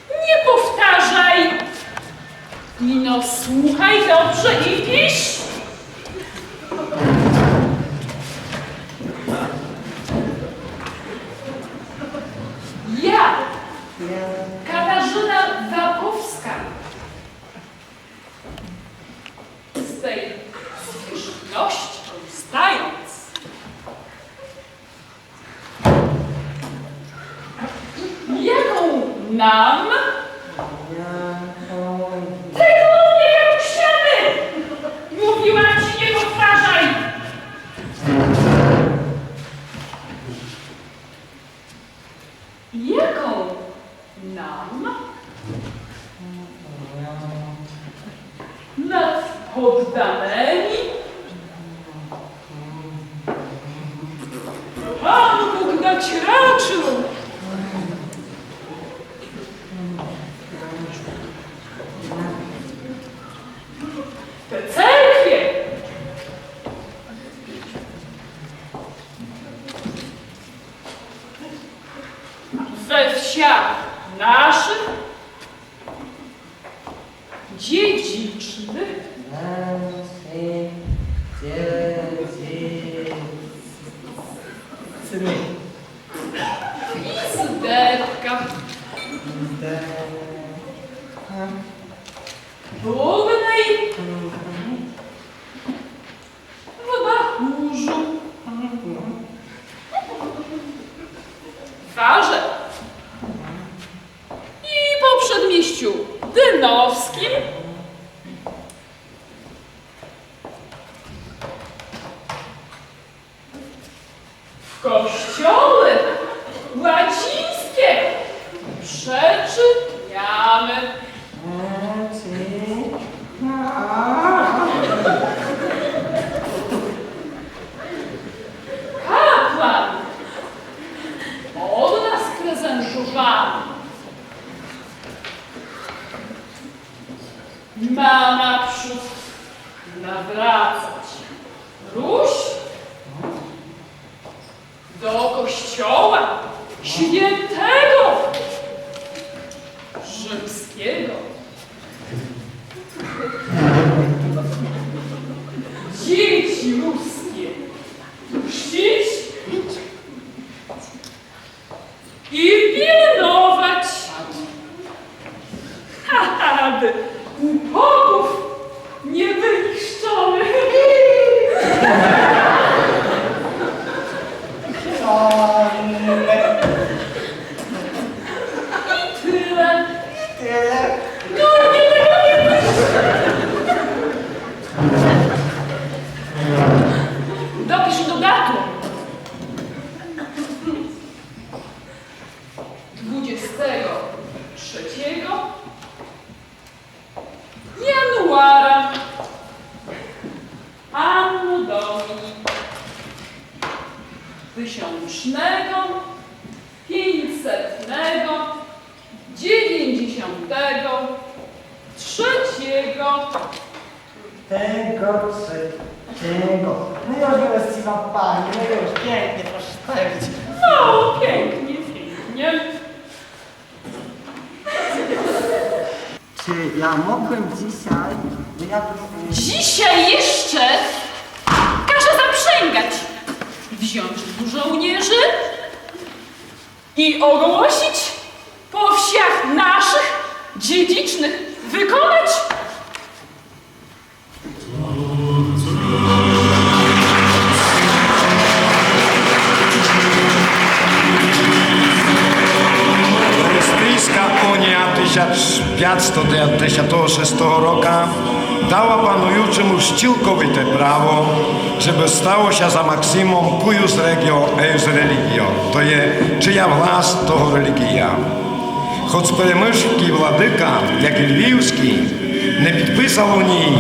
Не повтаряй. Ніно, слухай добрze і пиш. Я. Я. Катажына Ваковска. З тым смішносцьом стаючы. Яку нам? Яку? Ты глупі, як ściany! Mówiłam ci, nie powtarzaj! Яку нам? Над подданыма. Пан Бог дать рачы. Те церкви. We wsiach naszych dziedziczny. Naszych dziedziczny. Izderka. Izderka. Długnej. Mhm. W bachórzu. W warze. I po przedmieściu dynowskim. W kościole łacińskie przeczyniamy. Kapłan od nas prezentowany ma naprzód nawracać Ruś do kościoła świętego rzymskiego. Dzieci ruskie chrzcić i pilnować, aby u popów nie byli chrzczony. I tyle. I tyle. No, nie, tego nie pisz. Tysiącznego, pięćsetnego, dziewięćdziesiątego, trzeciego. Tego, trzeciego. No już, miłościwa pani, no już, pięknie, proszę powiedzieć. No, pięknie, pięknie. Czy ja mógłbym dzisiaj, bo ja bym... Dzisiaj jeszcze każę zaprzęgać, wziąć dwóch żołnierzy i ogłosić po wsiach naszych dziedzicznych, wykonać. Перестрийска унія тисяч пятсто девятдесятого шестого рока дала пануючому цілковите право, жебы стало ся за максимом cuius regio, eius religio, то є, чия власть, того релігія. Хоц перемышльскій владыка, як і львівскій, не підписав унії,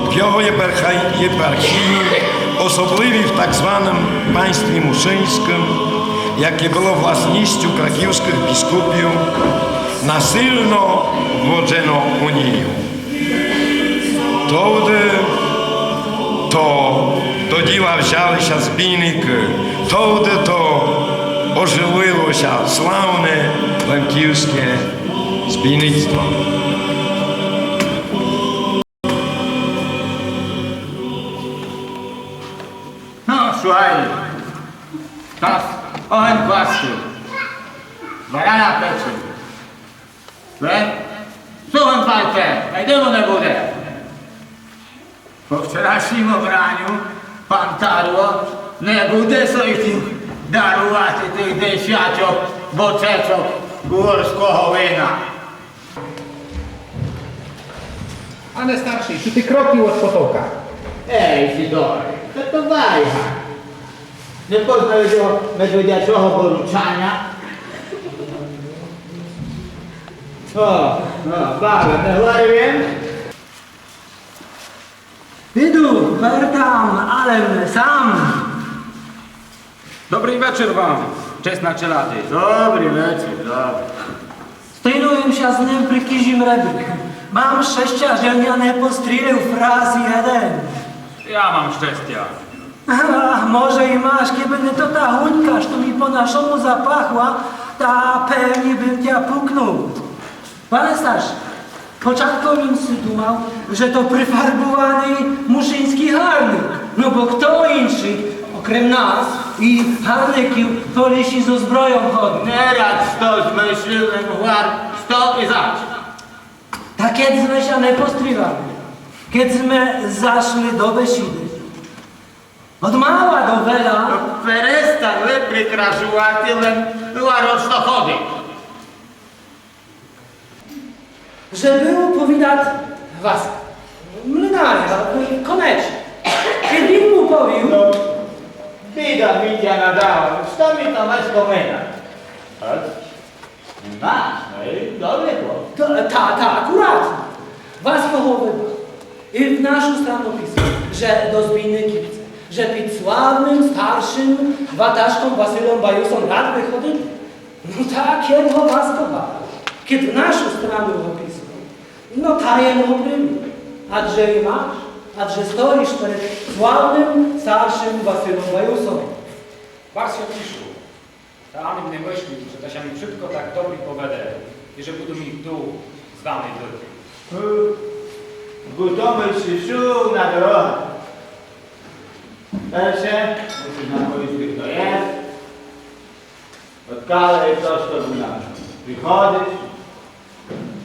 в його єпарха-, єпархії, особливі в так званым панстві мушыньскым, яке было власністю краківскых біскупів, насильно вводжено унію. Товды то до діла взяли ся збійникы, товды то оживило ся славне лемківске збійництво. Но, слухай, час огонь класти, барана печи. Е? Слухам, панче, най дыму не буде. По вчорашнім обраню пан Тарло не буде собі дарувати тых десятьох бочечок угорского вина. Пане старшый, што ты кроки од потока? Ей, Сідоре, та то вайга. Не познав єсь його медведячого боручаня? О, о, бабе, не говорив єм? Іду, вертам, алем сам. Добрый вечер вам, чесна челядь. Добрый вечер, добрый. Стрінув єм ся з ним при кіжім ребрі. Мам щестя, же ня не пострілив фрас єден. Я мам щестя. Ах, може і маш, кебы не то та гунька, што мі по нашому запахла, та певні бым тя пукнув. Пане старшый, початком єм си думав, же то прифарбуваный мушыньскій гарник, но бо хто іншый, окрем нас і гарників, по лісі зо збройом ходит? Тераз то змышлив, лем гвар, што і зач. Та кед зме ся не постріляли, кед зме зашли до бесіды, од мала до веля. Но перестань лем прикражувати, лем гвар, од што ходит. Же быв повідат Васка млинаря, конечні. Кед єм му повів. Но, біда мі тя надала, што мі там меш поминат? А? Маш, но і добрый хлоп. Та, та, та, акуратно. Васка го выбрав. І в нашу страну писав, же до збійників іде, же під славным старшым ватажком Василом Баюсом рад бы ходив. Но та кед го Васка бавив, кед в нашу страну го писав, но та єм го примів. Адже і маш, адже стоїш перед славным старшым Василом Баюсом. Барз ся тішу. Та ани не мыслів, же та ся мі вшытко так добрі поведе і же буду міг ту з вами быти. Е, бо то мыслиш на дорогу. Перше, мусиш нам повісти, хто єс. Одкале єс, што до нас приходиш,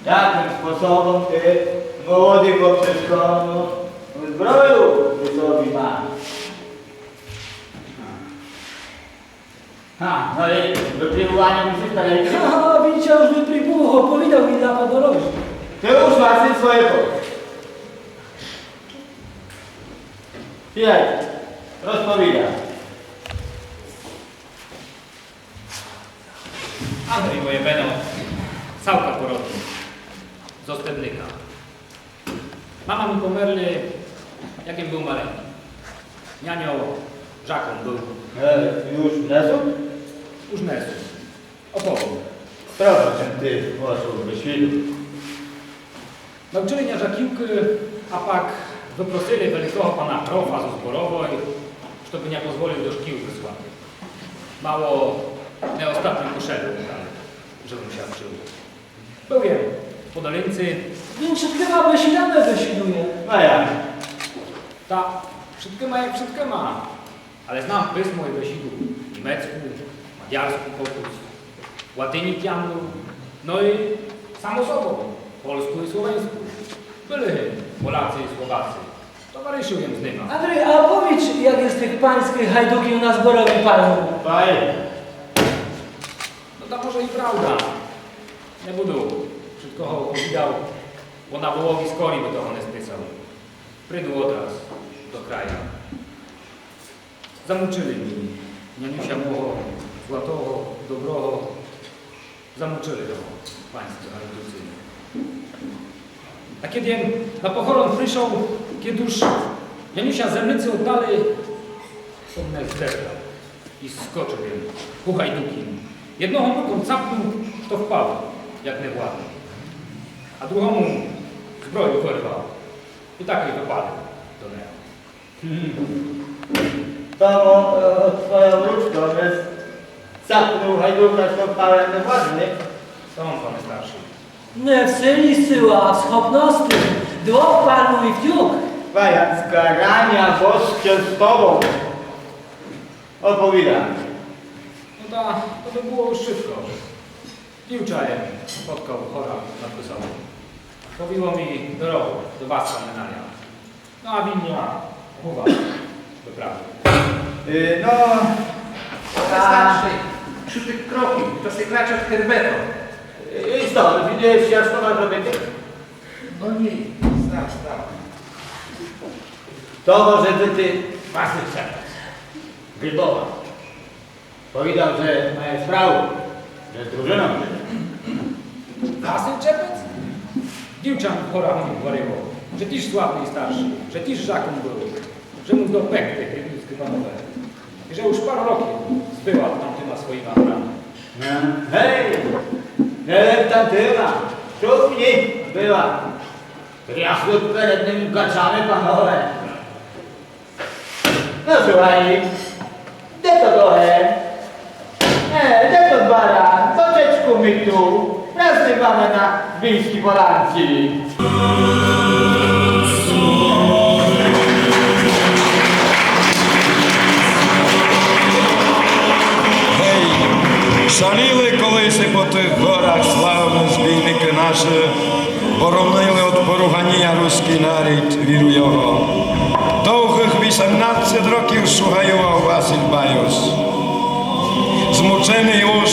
якым способом ты молодых хлопчиськов, зброю при собі маш. А, но і выпрібуваня мусиш перейти. Ха-ха, він ся уж выпрібував, оповідав мі на подорожі. Ты уж, Василь, своє повів. Сідай, розповідай. Андрій моє мено, Савка по роду, зо Стебника. Мама мі померли, як єм быв маленькый. Няньо Жаком был. Е, юж несут? Юж несут. Оповім. Правда, чим ты вашу бесіду. Навчыли ня жаківкы, а пак выпросили великого пана грофа зо Зборовой, што бы ня позволив до шкіл выслати. Мало не остатню кошелю дали, жебым ся вчыв. Был єм в Подолинци. Він вшыткыма бесідами бесідує. А як? Та вшыткыма як вшыткыма. Але знам писмо і бесіду німецку, мадярску покус, латині тямлю, но і, само собом, польску і словеньску. Были Поляци і Словаци. Товаришыл єм з нима. Андрій, а повідж, як єст тых паньскых гайдуків на Зборовій палні? Фай. Но та може і правда. Не буду вшыткого оповідал, бо на воловій скорі бы того не списал. Приду одраз до края. Замучыли мі нянюся мого, златого, доброго, замучыли го паньскы гайдуци. А кед єм на похорон пришол, кед уж нянюся землици оддали, то ме здерли і скочыл єм ку гайдукім. Єдного муком цапнул, што впал, як невладный, а другому зброю вырвал. І так і выпали до него. Тамо, е, твоя внучка, ож цапнул гайдука, што впал, як невладный. Што вам, пане старшый? Не в силі сила, а в схопности. Двох пануй втюк. Твоя згараня, бо з тобом. Оповідай. Но та, то бы было уж вшытко. Дівча єм споткал горах над Высоком. Повіло мі дорогу до вас, пане Наря. Но а він ня губа выправил. Е, но, пане старшый, чути крокы, хтось крач од хербетом. Е, і што, видиш, як то мам робити? Но ні, став, став. То може быти Василь Чепец. Глібова. Повідал, же має справу, же з дружыном жыє. Василь Чепец? Дівча в горах о нім гварило, же тіж славный старшый, же тіж жаком был, же му допекли глібівскы панове. І же уж пару років збыла тамтыма своіма горами. Е, гей, не лем тамтыма, што в ніх збыла. Трясли перед ним гачами панове. Но слухай, де то дорогы? Е, де то баран? Дочечку мі ту, раз не маме на бійскій полянці. Гей, шаліли колиси по тых горах славны збійникы нашы, боронили од поруганя руськый нарід, віру його. Довгых вісемнадцет років шугаював Василь Баюс. Змученый уж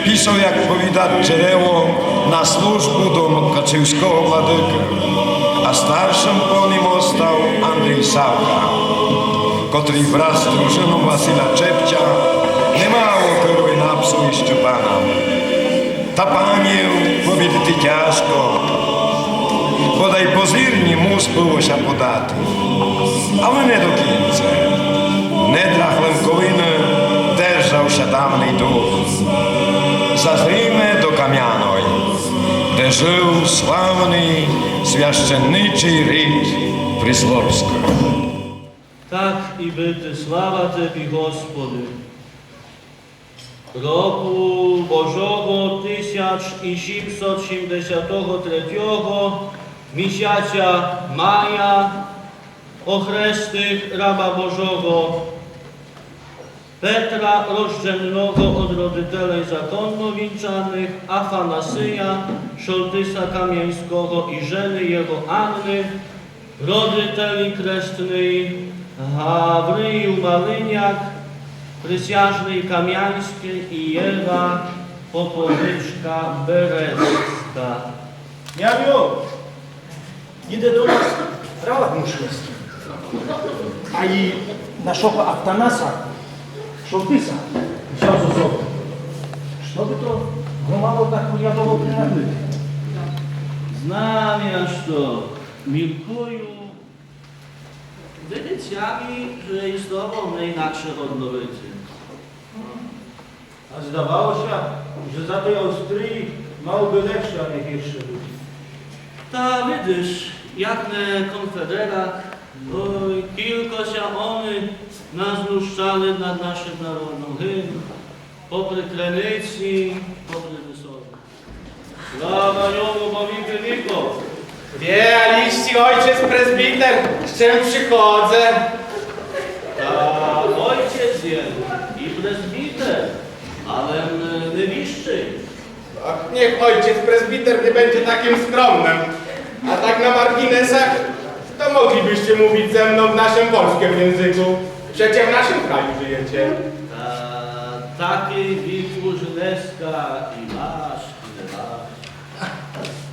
пішов, як повідат джерело, на службу до мукачівского владыкы, а старшым по ним остав Андрій Савка, котрый враз з дружыном Василя Чепця не мав опоры на псу і щепана. Та панів побідити тяжко, бодай позірні мус было ся подати. Але не до кінця. В недрах Лемковины держав ся давный дух. Зазріме до Камяной, де жыв славный священничый рід Прислопскых. Так і быти, слава Тебі, Господи. Року Божого тисяч і сімсот сімдесятого третього, місяця мая, охрестих раба Божого Петра, рожденного од родителей законно вінчаных Афанасия, шолтиса камяньского, і жены його Анны, родителі крестный Гавриїл Малиняк, присяжный камяньскый, і Єва Поповичка Берецка. Няню, іде до нас раб мушиньскій. А і нашого Афанаса, шолтиса, взяв зо собом. Што бы то го мало так порядово принадити? Знам я што, міркую. Видить ся мі, же і з тобом не інакше годно выти. А здавало ся, же за той Австриі мало бы легше, а не гірше быти. Та видиш, як не конфедерат, ой, кілько ся они назнущали над нашым народом, гин, попри Криници, попри Высови. Слава йому, бо він вымикал. Вє, алісці, ойчец презвітер, з чим приходза. Та ойчец єм і презвітер, але м, не віщий. Ах, нєх ойчец презвітер не бенде такым скромным. А так на марґінесах, то моглі бысце мовиц зе мном в нашым польскым єнзыку. Прецеж в нашым краю жыєце. Та такій вік уж днеска і наш, і не наш.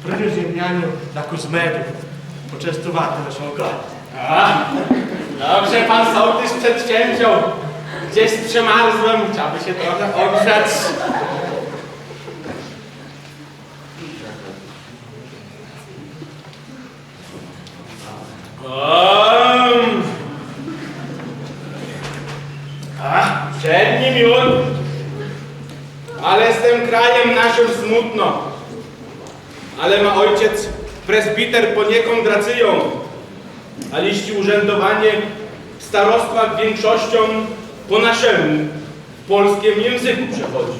Принюс єм, няню, дакус меду почестувати нашого гостя. А, dobrze pan sołtys przedsięwziął. Gdzieś przemarzłem, chciałby się trochę ogrzać. Ем. А, przedni miód. Ale z tym krajem naszym smutno. Ale ma ojciec prezbiter poniekąd racją. Alісці urzędowanie w starostwach większością po naszemu, w polskim języku przechodzi.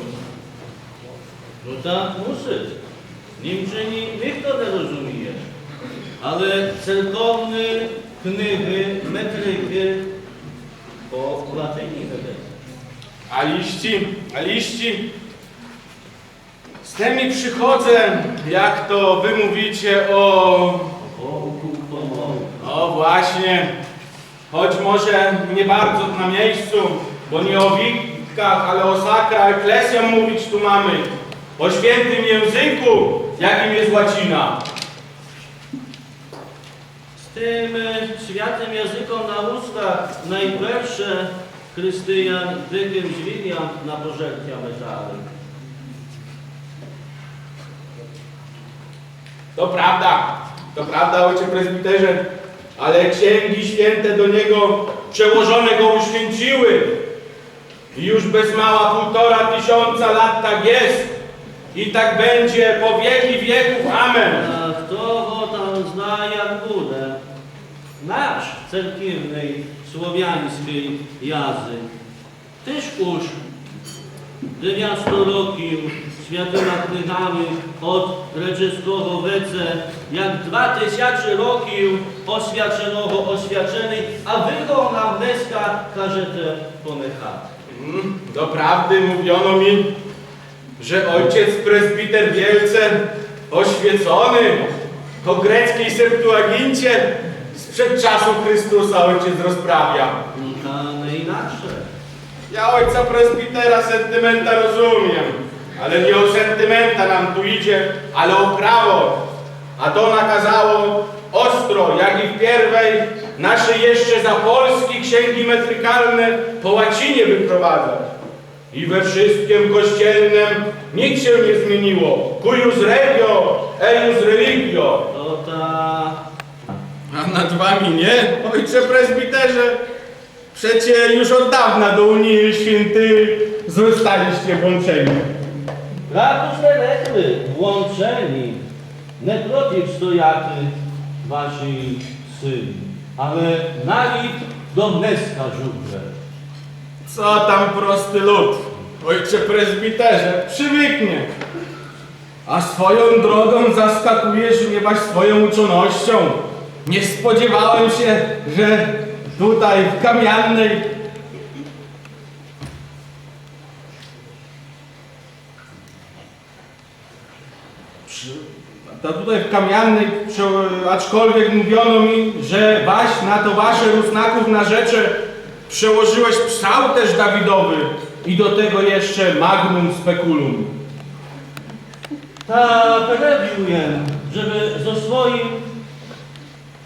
Но так мусит. Німчыні нихто не розуміє. Але церковны книгы, метрикы по латыні ведуть. Алісці, алісці. З тым і приходза, як то вы mówicie, о... О, właśnie. Choć może nie bardzo na miejscu, bo nie o wilkach, ale o sacra ecclesiam mówić tu mamy. O świętym języku, jakim jest łacina. З тым, е, святым языком на устах найперше християн дикым звірям на пожертя метали. To prawda, to prawda, ojcze prezbiterze, ale księgi święte do niego przełożone go uświęciły. I już bez mała półtora tysiąca lat tak jest i tak będzie po wieki wieków. Amen. А хто го там знає, як буде? Наш церківный славяньскый язык тыж уж девятсто років святыма книгами од греческого веце, як два тисячы років освяченого освяченый, а вы го нам днеска кажете понехати. Mm, doprawdy mówiono mi, że ojciec prezbiter wielce oświecony o greckiej Septuagincie sprzed czasu Chrystusa ojciec rozprawia. Та не інакше. Ja ojca prezbitera sentymenta rozumiem, ale nie o sentymenta nam tu idzie, ale o prawo. A to nakazało ostro, jak i w pierwej nasze jeszcze za Polski księgi metrykalne po łacinie wyprowadzać. I we wszystkim kościelnym nic się nie zmieniło. Cuius regio, eius religio. То та... A nad wami nie, ojcze prezbiterze? Przecie już od dawna do Unii Świętej zostaliście włączeni. Правду сте рекли, влучені, не противстояти вашій силі, але навіть до днеска жудже. Co tam prosty lud, ojcze prezbiterze, przywyknie. A swoją drogą zaskakujesz mnie waś swoją uczonością. Nie spodziewałem się, że tutaj w Kamiannej... Prze-, ta tutaj w Kamiannej, prze-, aczkolwiek mówiono mi, że waś na to wasze Rusnaków narzęcze przełożyłeś psałterz Dawidowy i do tego jeszcze magnum speculum. Та перевів єм, жебы зо своім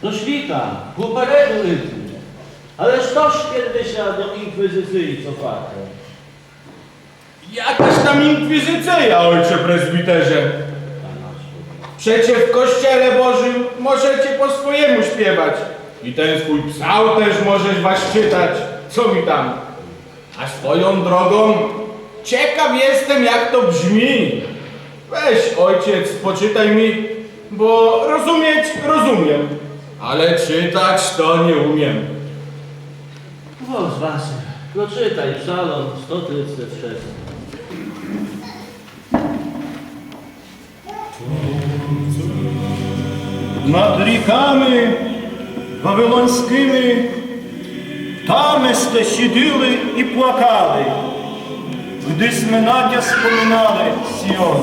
досвітом упереду іти. Але што ж, кідь ся до інквізіції цофати? Jakaż tam inkwizycyja, ojcze prezbiterze? Przecie w kościele Bożym możecie po swojemu śpiewać. I ten swój psałterz możesz waś czytać, co mi tam. A swoją drogą, ciekaw jestem, jak to brzmi. Weź, ojciec, poczytaj mi, bo rozumieć rozumiem, ale czytać to nie umiem. Вось, Василь, прочитай Псалом сто тридцять шест. Над ріками вавилоньскыми там сте сідили і плакали, гды сме на тя споминали, Сіон.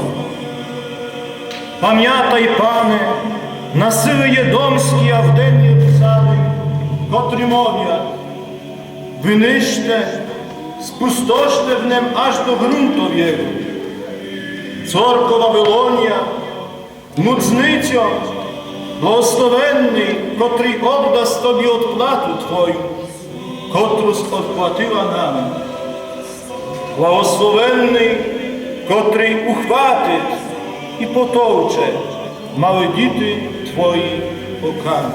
Памятай, Пане, на силы єдомскі, Авден, Єрусалим, котры мовят: вынищте, спустоште в нем аж до ґрунтов єго. Цорко Вавилонія, нудзницьо, благословенный, котрый оддаст тобі одплату твою, котру сь одплатила нам. Благословенный, котрый ухватит і потовче малы діти твої оками.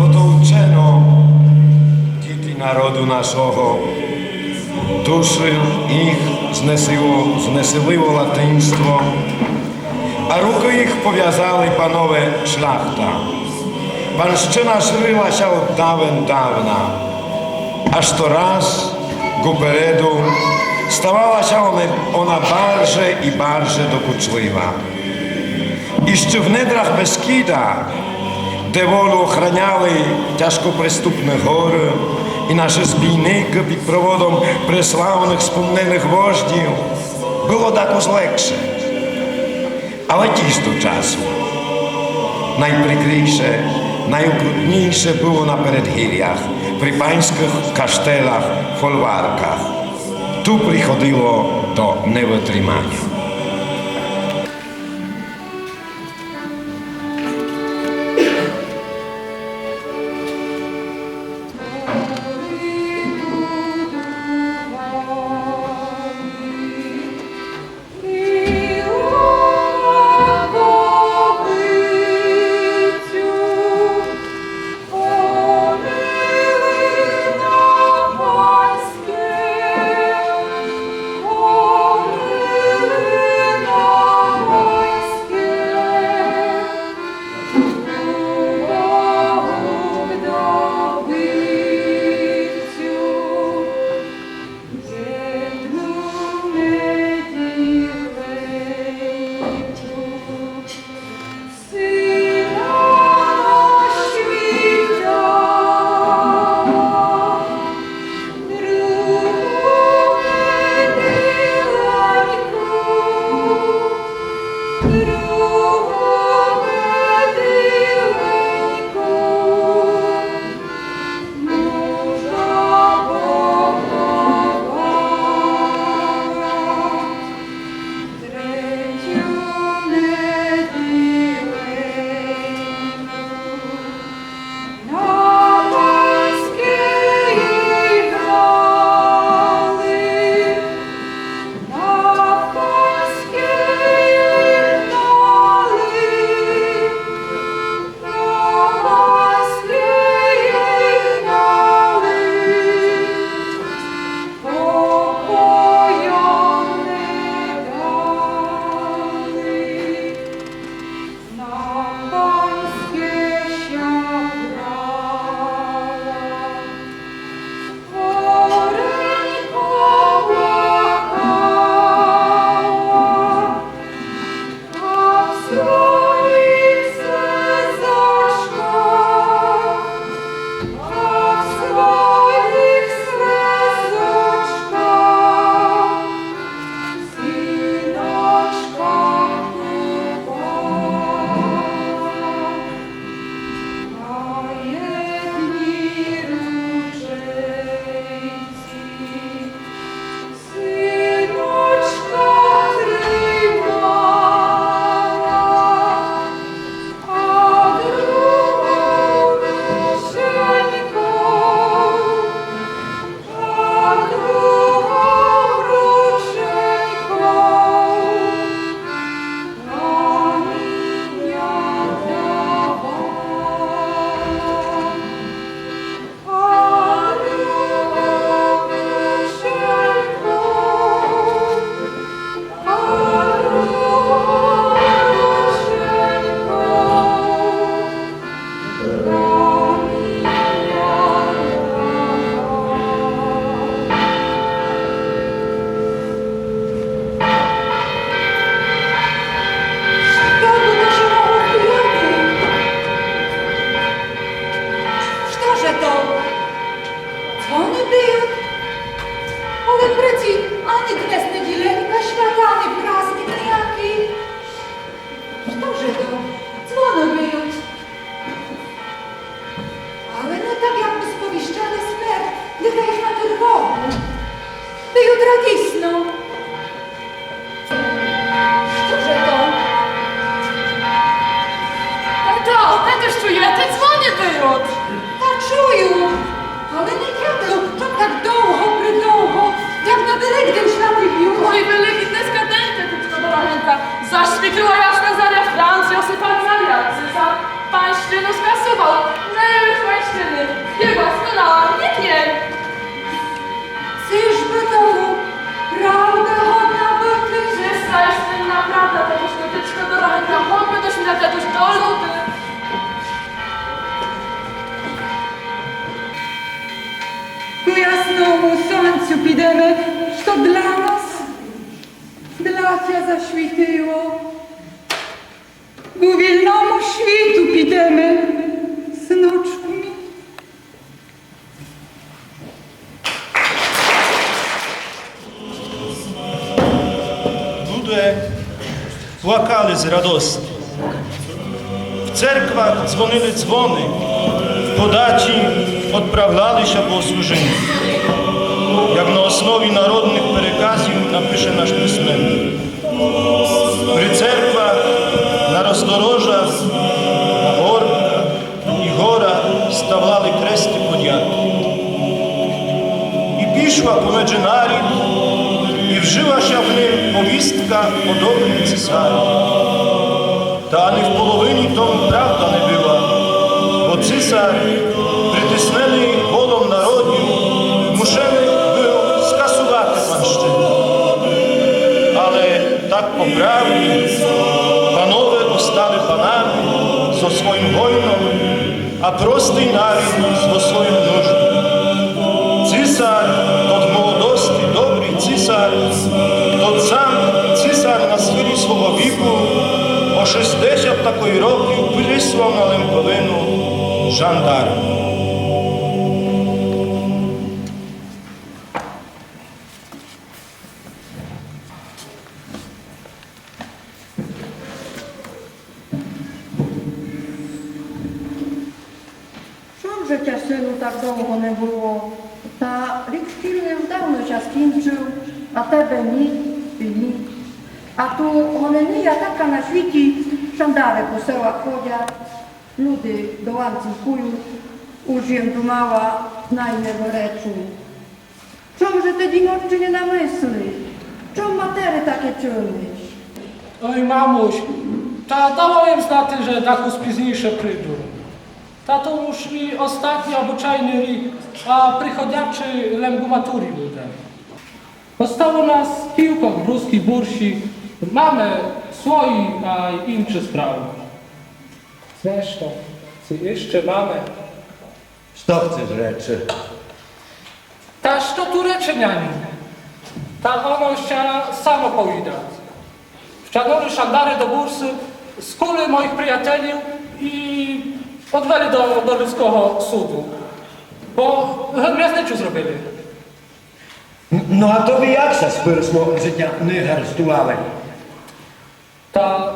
Потовчено діти народу нашого, душы їх знесило, знесилило латинство, а рукы їх повязали панове шляхта. Панщына шырила ся од давен давна, аж то раз гупереду ставала ся она, она барже і барже докучлива. Іщы в недрах Бескіда, де волю охраняли тяжкоприступны горы і нашы збійникы під проводом преславных спомненых вождів, было дакус легше. Але тіж до часу. Найприкрійше, найокрутнійше было на передгірях, при паньскых каштелях, фольварках. Ту приходило до невытриманя. Засвітила ясна заря, Франц Йосиф Арсаріан цисар панщыну скасувал, не любит панщыны, єгова сконала, не пєн. Ци ж бы то правда годна быти? Ци сестра, єсмы направда, та то што тычка дорога, та годна быти, што тычка дорога, та годна быти, што тычка дорога. Ку ясному сонцю підеме, што для нас, для тя засвітило. Ку вільному світу підеме, сыночку мій. Люде плакали з радости. В церквах дзвонили дзвоны, в Подаці одправляли ся богослужыня, як на основі народных переказів напише наш писменник. При церквах, на роздорожах, на горбках і горах ставляли кресты подяки. І пішла помедже нарід, і вжыла ся в ним повістка о добрім цисарю. Та ани в половині тому правда не была, бо цисар, притисненый волом народів, мушеный был скасувати панщыну. Але так по правді панове остали панами зо своім гойном, а простый нарід зо своюв нужду. Цисар, тот в молодости добрый цисар, тот сам цисар на схылі свого віку, о шістдесят такой років прислав на Лемковину жандарм. Чом же тя, сыну, так довго не было? Та рік шкільный уж давно ся скінчыв, а тебе ні і ні. А ту гоненія така на світі, шандары по селах ходять, люде до ланців кують, уж єм думала, най не выречу. Чом же ты, діночче, не на мысли? Чом матере таке чыниш? Ой, мамусь, та дала єм знати, же дакус пізнійше приду. Та то уж мій остатній обычайный рік, а приходячый лем ку матурі буде. Остало нас кілько в рускій бурсі, маме свої, а й інчы справы. Зрештом, ци іщы маме. Што хцеш речы? Та што ту речы, няню? Та оно ся само повідат. Втягнули шандары до бурсы, скули моіх приятелів і одвели до, до Руського суду. Бо гет вязничу зробили. Н-, но а тобі як ся спирсло, же тя не арештували? Та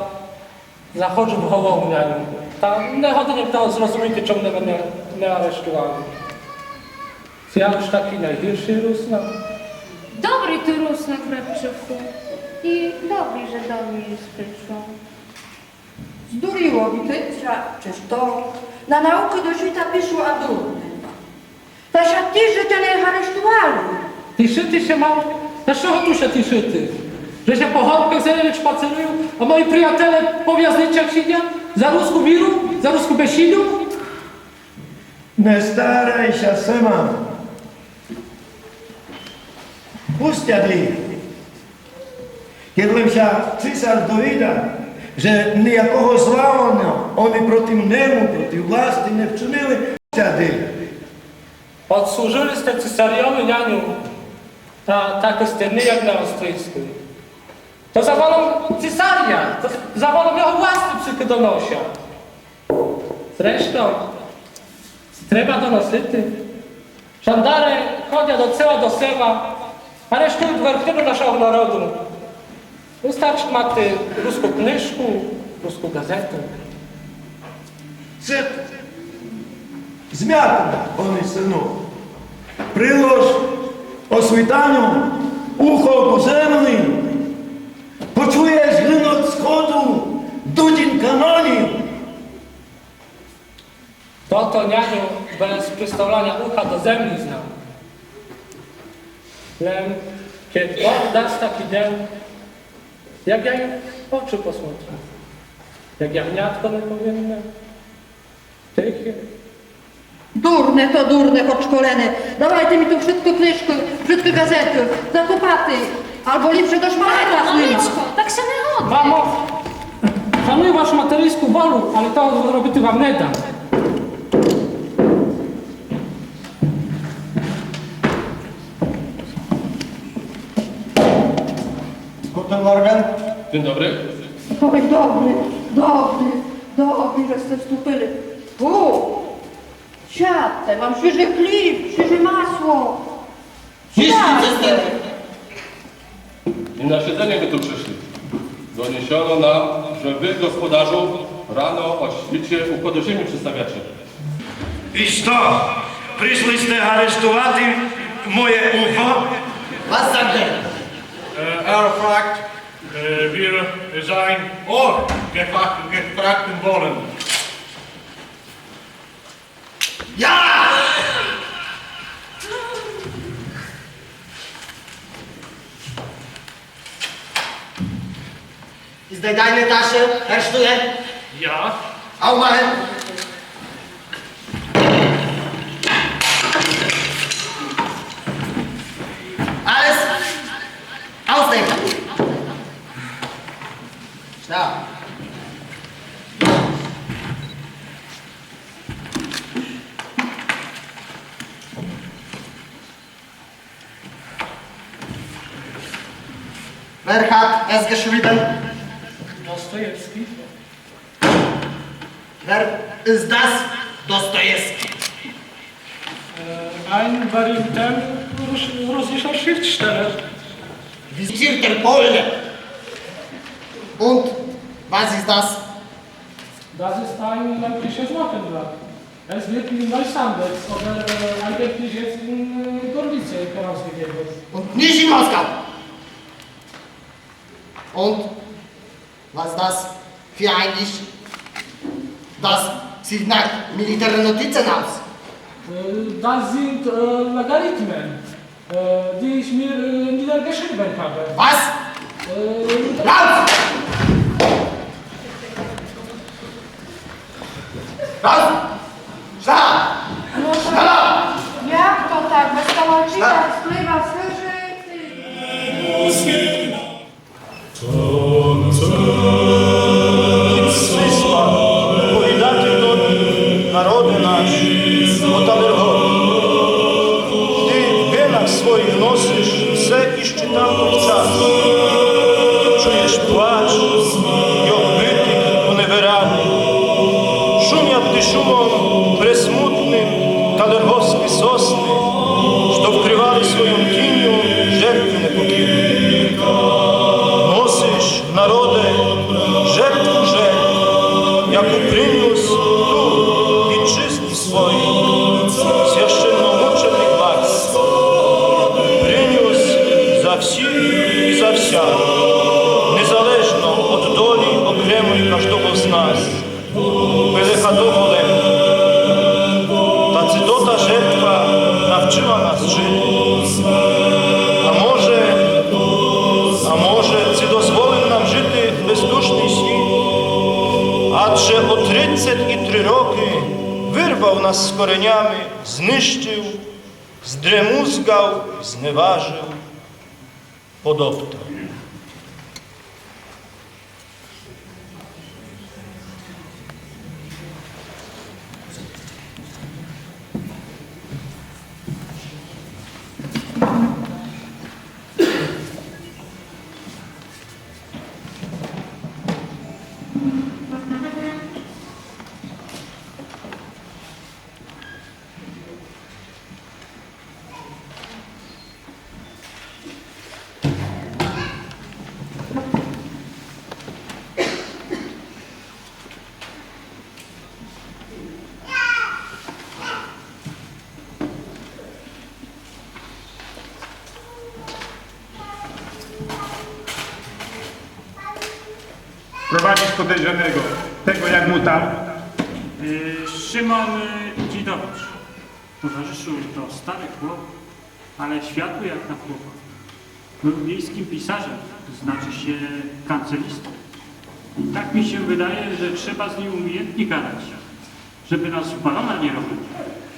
заходжу в голову, няню. Та не годен єм того зрозуміти, чом мене не, не арештували. Ци я уж такій найгіршый руснак? Добрый ты руснак, братчыку. І добрі, же до мене єсь пришов. Здуріло тобі ся, чи што? На наукы до світа пішло, а дурне. Та ся тіш, же тя не арештували. Тішыти ся мам? Та з чого ту ся тішыти? Же ся по горбках зеленых шпацирую, а мої приятеле по вязничах сідят? За руску віру? За руску бесіду? Не старай ся, Семан. Пустят іх. Кед лем ся цисар довіда, же ниякого зла они, они проти нему, проти власти не вчинили, сяди. Одслужыли сте цисарьови, няню, та так сте нияк не острийскы. То за волом цисаря, то за волом його власти псыкы доносят. Зрештом, треба доносити. Шандары ходят од села до села, арештуют верхнину нашого народу. Выстарчыт мати руску книжку, руску ґазету. Ци змятен они, сыну. Прилож о світаню ухо ку землі, почуєш гын од сходу дудін канонів. Тото, няню, без приставляня уха до землі знам. Лем кед Бог даст такій ден, як я Очы посмотрю. Як ягнятко неповинне, тихе. Дурне то дурне, хоц школене. Давайте мі ту вшытко книжкы, вшытко газеты, закопати. Або ліпше до шпалера з нима. Мамочко, так ся не годит. Мамо, шаную вашу материньску волю, але того робити вам не дам. Guten Morgen. Dzień dobry. Ой, добрый, добрый, добрый, же сте вступили. О, сядте, мам свіжый хліб, свіже масло. Сядте. Nie na siedzenie my tu przyszli. Doniesiono nam, że wy, gospodarzu, rano o świcie układ ziemi przedstawiacie. І што? Пришли сте арештовати моє ухо? Was sagt er? Äh, er fragt, äh, wir sein Ohr gefragt, gefragten wollen. Ja! Ist deine Tasche, hörst du, ja? Ja. Aufmachen. Alles ausnehmen. Schnell. Wer hat es geschrieben? Dostojewski. Wer ist das Dostojewski? Äh, ein berühmter russ-, russischer Schriftsteller. Visitierter Pole. Und was ist das? Das ist ein lenkisches Wochenblatt. Es wird in Neusandez oder, äh, eigentlich jetzt in, äh, Gorlice herausgegeben. Und nicht in Moskau. Und was das für ein ist? Das sieht nach Militärnotizen aus. Äh, das sind, äh, Logarithmen, äh, die ich mir, äh, niedergeschrieben habe. Was? Äh, Laut! Raus! Schneller! Proszę, schneller! Jak to tak? Bez tego читать, слива служити. Ніт смысла оповідати тобі, народе наш, о Талергофі. Ты в венах своїх носиш все іщи тамтот час. Чуєш плач, як битых у невиряды. Шумят ти шумом пресмутным талергофскы сосны, што вкрывали своїм тіньом жертвы непокірны. Носиш, народе, жертву жертв, яку принюс ту вітчизні своїй священномученик Макс. Принюс за всіх і за вся, незалежно од долі окремої каждого з нас. Пили хату голем. Та ци тота жертва навчыла нас жыти? А може, а може, ци дозволив нам жыти бездушный світ? Адже о тридцет і три рокы вырвав нас з коренями, знищив, здремузгав, зневажив, подоптав. Prowadzić podejrzanego, tego jak mu tam? Y, Szymon, y, Dzidowicz. Towarzyszu, to stary chłop, ale światły jak na chłopa. Był wiejskim pisarzem, to znaczy się kancelistą. Tak mi się wydaje, że trzeba z nim umiejętnie gadać, żeby nas w balona nie robić.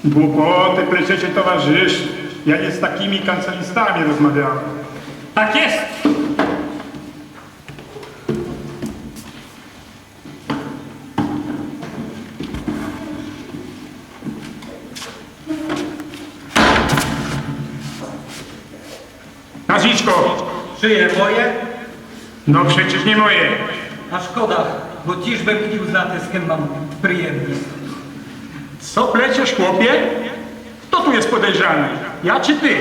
Głupoty pleciecie, towarzyszu. Ja nie z takimi kancelistami rozmawiałem. Tak jest! Nazwisko! Czyje? Moje? No przecież nie moje. A szkoda, bo téż bym chcôł znac, z kim mam prziємность. Co pleciesz, chłopie? Kto tu jest podejrzany? Ja czy ty?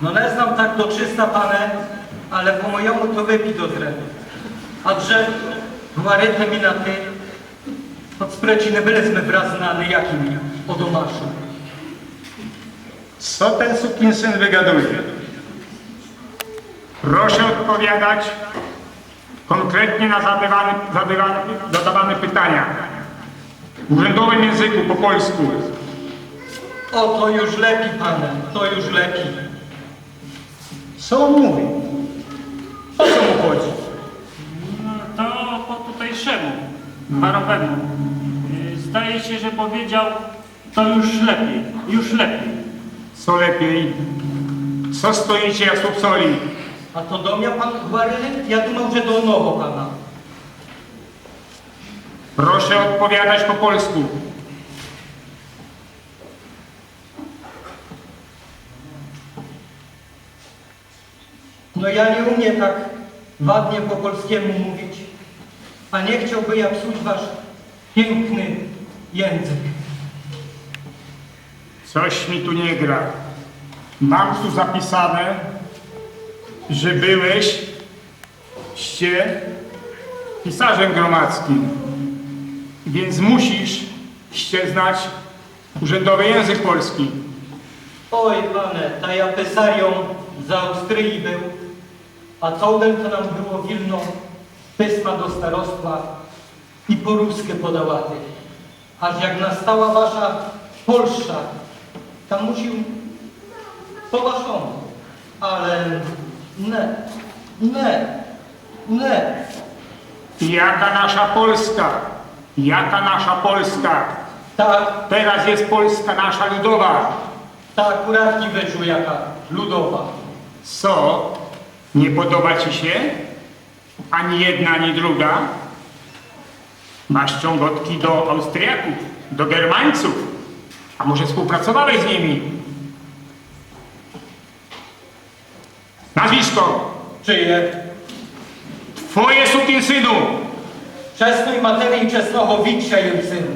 No, nie znam tak do czysta, panie, ale po mojemu to wypij do zrędu. A że gwarite mi na ty, choc przecież nie byliśmy wraz na nijakim odomaszu. Co ten sukinsyn wygaduje? Proszę odpowiadać konkretnie na zadawane, zadawane, zadawane pytania. W urzędowym języku, po polsku. O, to już lepiej, panie, to już lepiej. Co on mówi? O co mu chodzi? No, to po tutejszemu, barowemu. Y, zdaje się, że powiedział: „To już lepiej, już lepiej”. Co lepiej? Co stoicie jak słup soli? A to do mie pan gwarili? Ja dumał, że do onego pana. Proszę odpowiadać po polsku. No, ja nie umiem tak ładnie po polskiemu mówić, a nie chciałbym ja psuć wasz piękny język. Coś mi tu nie gra. Mam tu zapisane, że byłeś ście pisarzem gromadzkim, więc musisz ście znać urzędowy język polski. Oj, panie, ta ja pisarią z Austrii był, a co ode to nam było wilno pisma do starostwa i po rusku podałaty. Aż jak nastała wasza Polsza, tam musił po waszemu. Ale nie, nie, nie. Jaka nasza Polska? Jaka nasza Polska? Tak. Teraz jest Polska nasza ludowa. Ta akurat nie wyszło jaka ludowa. Co? Nie podoba ci się? Ani jedna, ani druga. Masz ciągotki do Austriaków, do Germańców, a może współpracowałeś z nimi? Nazwisko! Czyje? Twoje, sukinsynu! Czesnoj materii czesnego wicsia jem syn.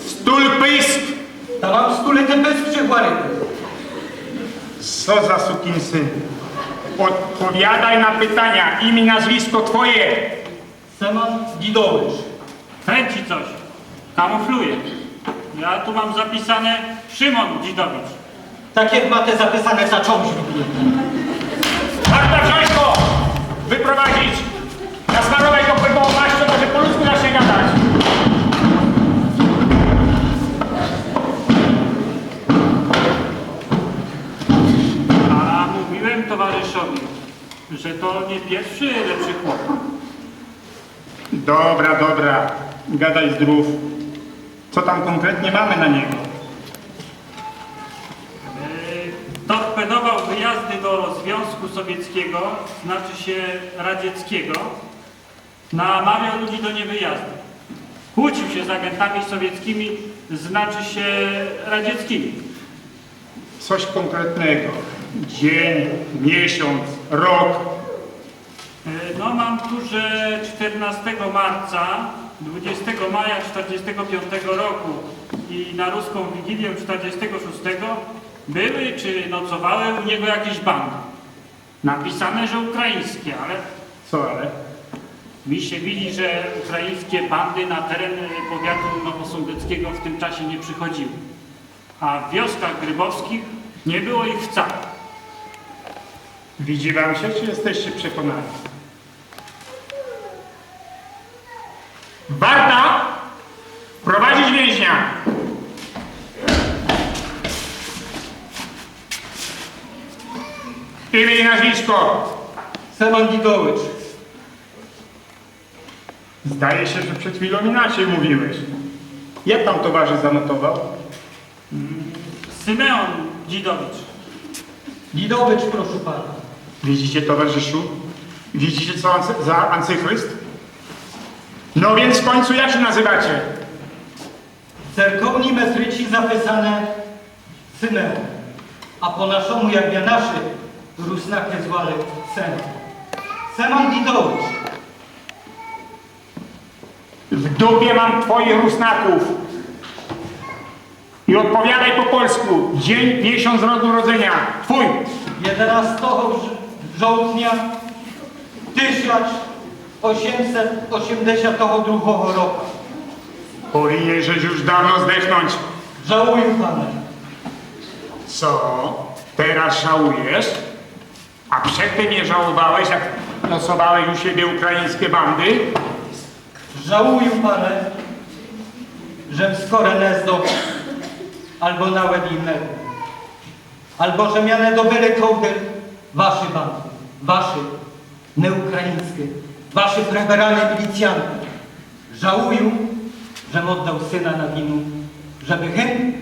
Stulpysk! Та вам стулити писк, чи гварити? Co za sukinsyn? Odpowiadaj na pytania. Imię, nazwisko twoje. Семан Дідович. Kręci coś. Kamufluje. Ja tu mam zapisane Szymon Dzidowicz. Tak jak macie zapisane, za czymś lubię. Warta, wziąć go! Wyprowadzić! Nasmarować go płynną maścią, może po ludzku zacznie gadać. A mówiłem towarzyszowi, że to nie pierwszy lepszy chłop. Dobra, dobra, gadaj zdrów. Co tam konkretnie mamy na niego? E, torpedował wyjazdy do Związku Sowieckiego, znaczy się radzieckiego, namawiał ludzi do niewyjazdu. Kłócił się z agentami sowieckimi, znaczy się radzieckimi. Coś konkretnego. Dzień, miesiąc, rok. E, no, mam tu, że czternastego marca, dwudziestego maja czterdziestego piątego roku i na ruską Wigilię czterdziestego szóstego były czy nocowały u niego jakieś bandy. Napisane, że ukraińskie, ale... Co ale? Mi się widzi, że ukraińskie bandy na teren, e, powiatu nowosądeckiego w tym czasie nie przychodziły. A w wioskach grybowskich nie było ich wcale. Widzi wam się, czy jesteście przekonani? Warta! Prowadzić więźnia! Imię i nazwisko! Семан Дідович. Zdaje się, że przed chwilą inaczej mówiłeś. Jak tam towarzysz zanotował? Simeon Dzidowicz. Dzidowicz, proszę pana. Widzicie, towarzyszu? Widzicie, co ancy- za antychryst? No więc w końcu jak się nazywacie? W cerkownym metryce zapisane Simeon, a po naszemu, jak mianasze Rusnakë zwałë, Seman. Seman Dzidowicz. W dupie mam twoich Rusnaków. I odpowiadaj po polsku. Dzień, miesiąc, rok urodzenia. Twój. Jedenastego żo- żołdnia tysiąc osiemset osiemdziesiątego drugiego roku. Powinieneś już dawno zdechnąć. Żałuję, panie. Co? Teraz żałujesz? A przedtem nie żałowałeś, jak losowałeś u siebie ukraińskie bandy? Żałuję, panie, żem skoro nie zdobł, albo nawet innego, albo że miane dobили kołdy wasze bandy, wasze, nie ukraińskie, wasze preberane milicjanty. Żałuję, żem oddał syna na winu, żeby hymn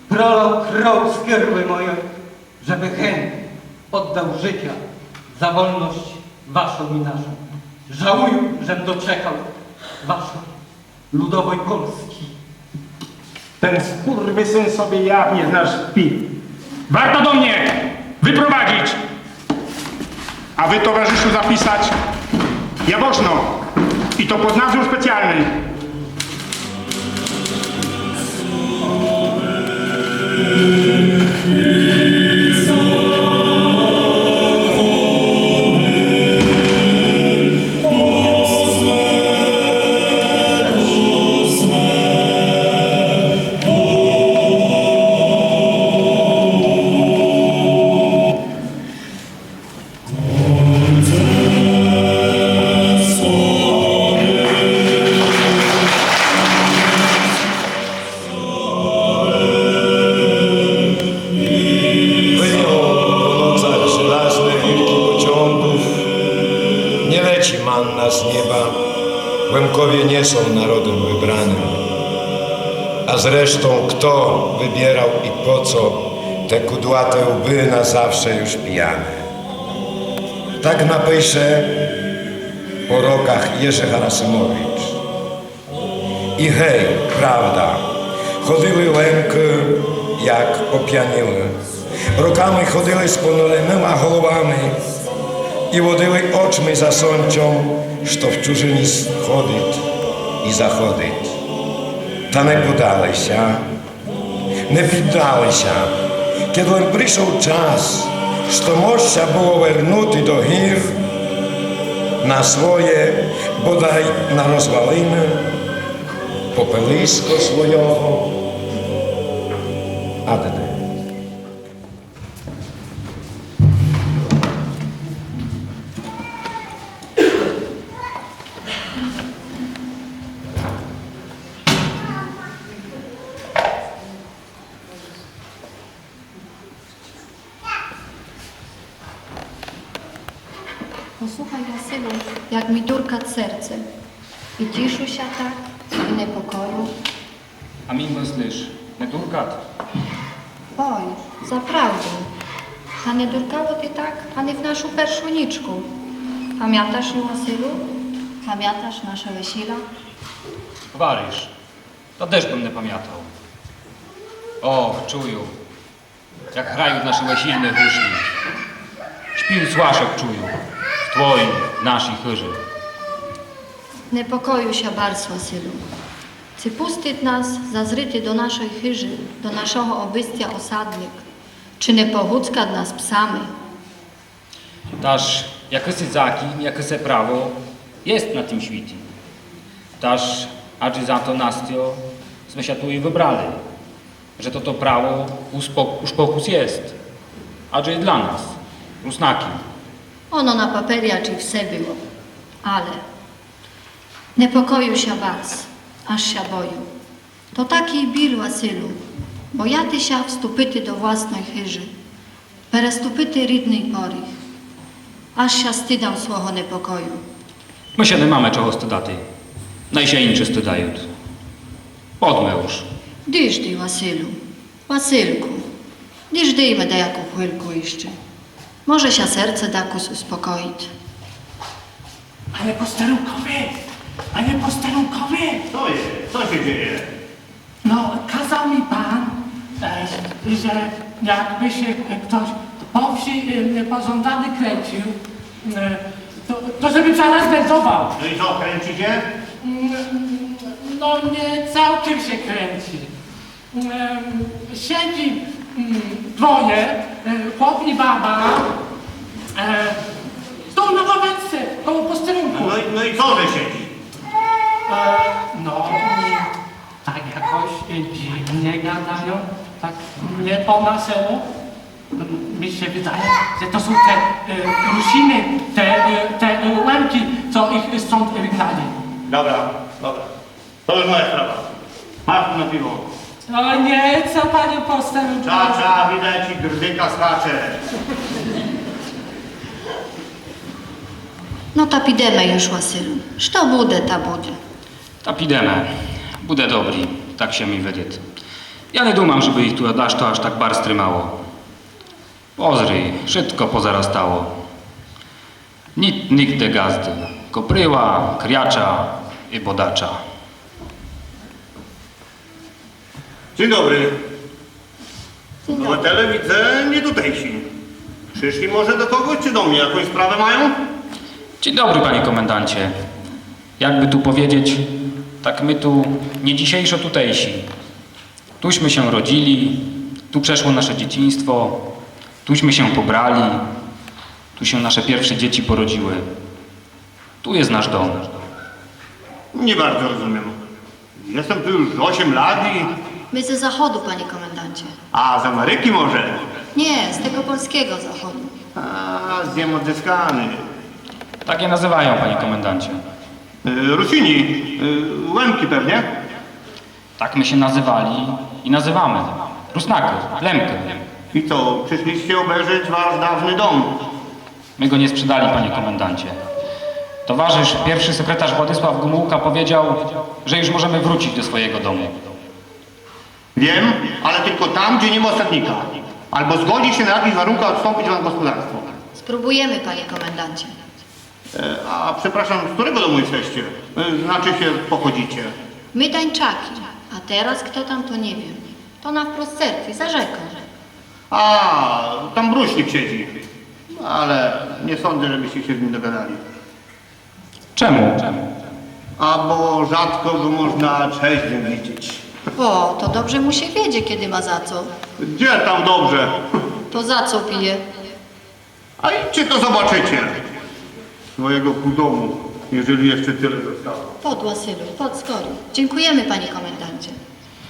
prolał krwią skierły mojej, żeby hymn oddał życia za wolność waszą i naszą. Żałuję, żem doczekał waszej ludowej Polski. Ten skurwysyn sobie jawnie z nas kpi. Warta do mnie! Wyprowadzić! A wy, towarzyszu, zapisać Jaworzno. I to pod nadzór specjalny. Wyją po nocach żelazne wilki pociągów, nie leci manna z nieba, Łemkowie nie są narodem wybranym. A zresztą kto wybierał i po co te kudłate łby na zawsze już pijane? Tak napisze po rokach Jerzy Harasymowicz. І гей, правда, ходили Лемкы, як опянілы. Роками ходили з понурыма головами і водили очми за сонцем, што в чужині сходить і заходить. Та не подали ся. Не піддали ся, кед лем пришов час, што мож ся было вернути до гір на своє, бодай на розвалины попелиско свойого адыды. Послухай, Василю, як мі дуркат серце. І тішу ся так, і непокою. А мі, мыслиш, не дуркат? Ой, заправду. Та не дуркало ти так ани в нашу першу нічку. Памяташ ю, Василю? Памяташ наше весіля? Гвариш, та де ж бым не памятал? Ох, чую, як грають наші весільні гуслі. Шпів свашок чую в твоій, нашій хыжы. Непокою ся барз, Василю. Ци пустит нас зазріти до нашой хыжы, до нашого обыстя осадник? Ци не погуцкат нас псами? Таж якысий закін, якысе право єст на тым світі. Таж адже за то, Настьо, сме ся ту і выбрали, же тото право уж пок-, уж покус єст. Адже і для нас, Руснаків. Оно на папері ачі все было, але непокою ся барз, аж ся бою. То такій біль, Василю, бояти ся вступити до власной хыжы, переступити рідный поріг. Аж ся стыдам свого непокою. Мы ся не маме чого стыдати. Най ся инчы стыдают. Подме уж. Діждий, Василю. Васильку, діждийме даяку хвильку іщы. Може ся серце дакус успокоіт. Panie posterunkowy! Panie posterunkowy! Co jest? Co się dzieje? No, kazał mi pan, e, że jakby się ktoś po wsi, e, niepożądany kręcił, e, to, to żebym zaraz meldował. No i co, kręci się? Mm, no nie całkiem się kręci. Em, siedzi, mm, dwoje, e, chłop i baba, e, tu na ławeczce koło posterunku. No i, no i co, że siedzi? E, no, tak jakoś, e, dziwnie gadają, tak nie po naszemu. Mi się wydaje, że to są te, e, Rusiny, te, e, te, e, Łemki, co ich stąd wygnali. Dobra, dobra. To już moja sprawa. Masz tu na piwo. O nie, co, panie posterunkowy? Cza, cza, widzę, ci grdyka skacze. Но та підеме уж, Василю. Што буде, та буде. Та підеме. Буде добрі, так ся мі видит. Я не думам, жебы їх ту дашто аж так барз тримало. Позрий, вшытко позарастало. Ніт нигде ґазды. Коприва, кряча і бодача. Dzień dobry. Dzień dobry. Obywatele, widzę, nie tutejsi. Przyszli może do kogoś, czy do mnie jakąś sprawę mają? Dzień dobry, panie komendancie. Jakby tu powiedzieć, tak my tu nie dzisiejszo tutejsi. Tuśmy się rodzili, tu przeszło nasze dzieciństwo, tuśmy się pobrali, tu się nasze pierwsze dzieci porodziły. Tu jest nasz dom. Nie bardzo rozumiem. Jestem tu już osiem lat i... My ze zachodu, panie komendancie. A, z Ameryki może? Nie, z tego polskiego zachodu. A, z ziem odzyskanych. Tak je nazywają, panie komendancie. Y, Rusini, y, Łemki pewnie? Tak my się nazywali i nazywamy. Rusnakë, Łemkë. I co, przyszliście obejrzeć wasz dawny dom? My go nie sprzedali, panie komendancie. Towarzysz, pierwszy sekretarz Władysław Gomułka powiedział, że już możemy wrócić do swojego domu. Wiem, ale tylko tam, gdzie nie ma osadnika. Albo zgodzi się na jakichś warunkach odstąpić wam gospodarstwo. Spróbujemy, panie komendancie. E, a przepraszam, z którego domu jesteście? E, znaczy się, pochodzicie? My Dańczaki, a teraz kto tam, to nie wiem. To na wprost cerkwi, za rzeką. A, tam Bruśnik siedzi. Ale nie sądzę, żebyście się z nim dogadali. Czemu? A bo rzadko go można trzeźwym widzieć. O, to dobrze mu się wiedzie, kiedy ma za co. Gdzie tam dobrze? To za co pije? A idźcie, to zobaczycie. Swojego pół domu, jeżeli jeszcze tyle zostało. Подь, Василю, подь скорі. Dziękujemy, panie komendancie.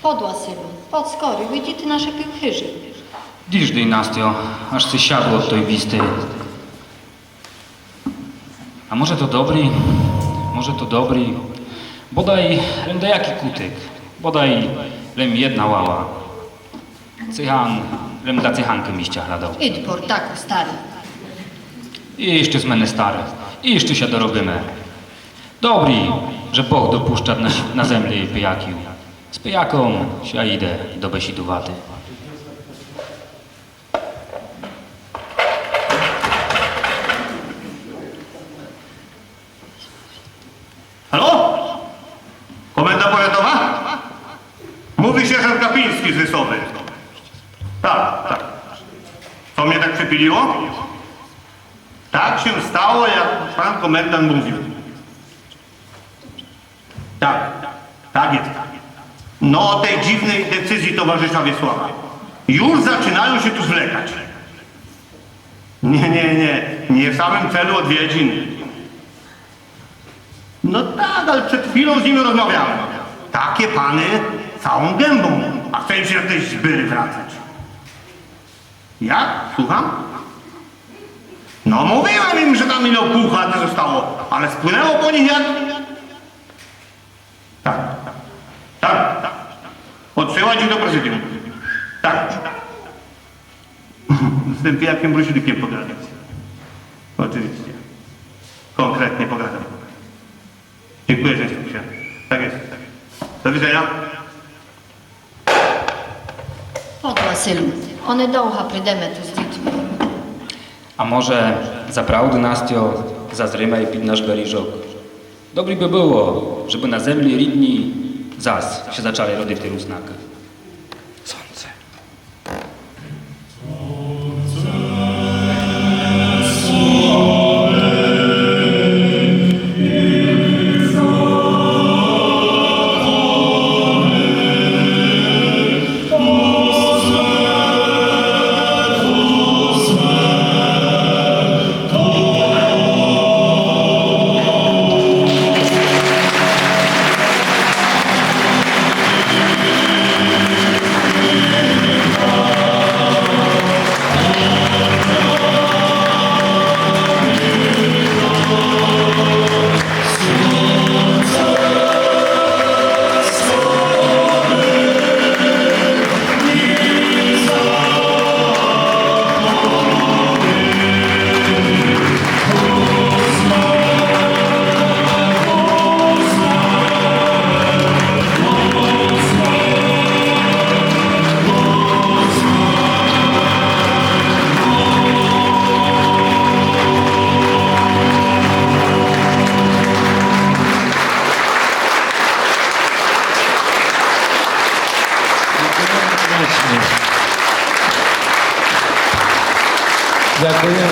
Подь, Василю, подь скорі, видите, наше пів хыжы. Діждий, Настю, аж ся сядло од той вісти. А може то добрі, може то добрі. Бодай лем даякій кутик, бодай лем єдна лава. Циган, лем для циганкы місця глядав. Ид, портаку старый. І іщы сме не стары, і іщы ся доробиме. Добрі, же Бог допущат на, на землі пияків. З пияком ся іде добесідувати. Halo? Komenda powiatowa? Mówi sierżant Kapiński z Wysowy. Tak, tak. Co mnie tak przypiliło? Tak się stało, jak pan komendant mówił. Tak, tak jest. No, o tej dziwnej decyzji towarzysza Wiesława. Już zaczynają się tu zwlekać. Nie, nie, nie. Nie w samym celu odwiedzin. No tak, ale przed chwilą z nimi rozmawiałem. Takie pany całą gębą, a chce im się na te zbyry wracać. Jak? Słucham? No mówiłem im, że tam ino pół chaty zostało, ale spłynęło po nich jak... Tak, tak, tak. Odsyłać ich do prezydium. Tak. Z tym pijakiem Brusidykiem pogadać. Oczywiście. Konkretnie pogadam. Dziękuję, że słucham. Tak jest. Do widzenia. От, Василю, онедовга придеме ту з дїтми. А може, заправду, Настьо, зазриме й під наш беріжок? Добрі бы было, жебы на землї рідній зас ся зачали родити руснакы. Сонце. Дякуєме.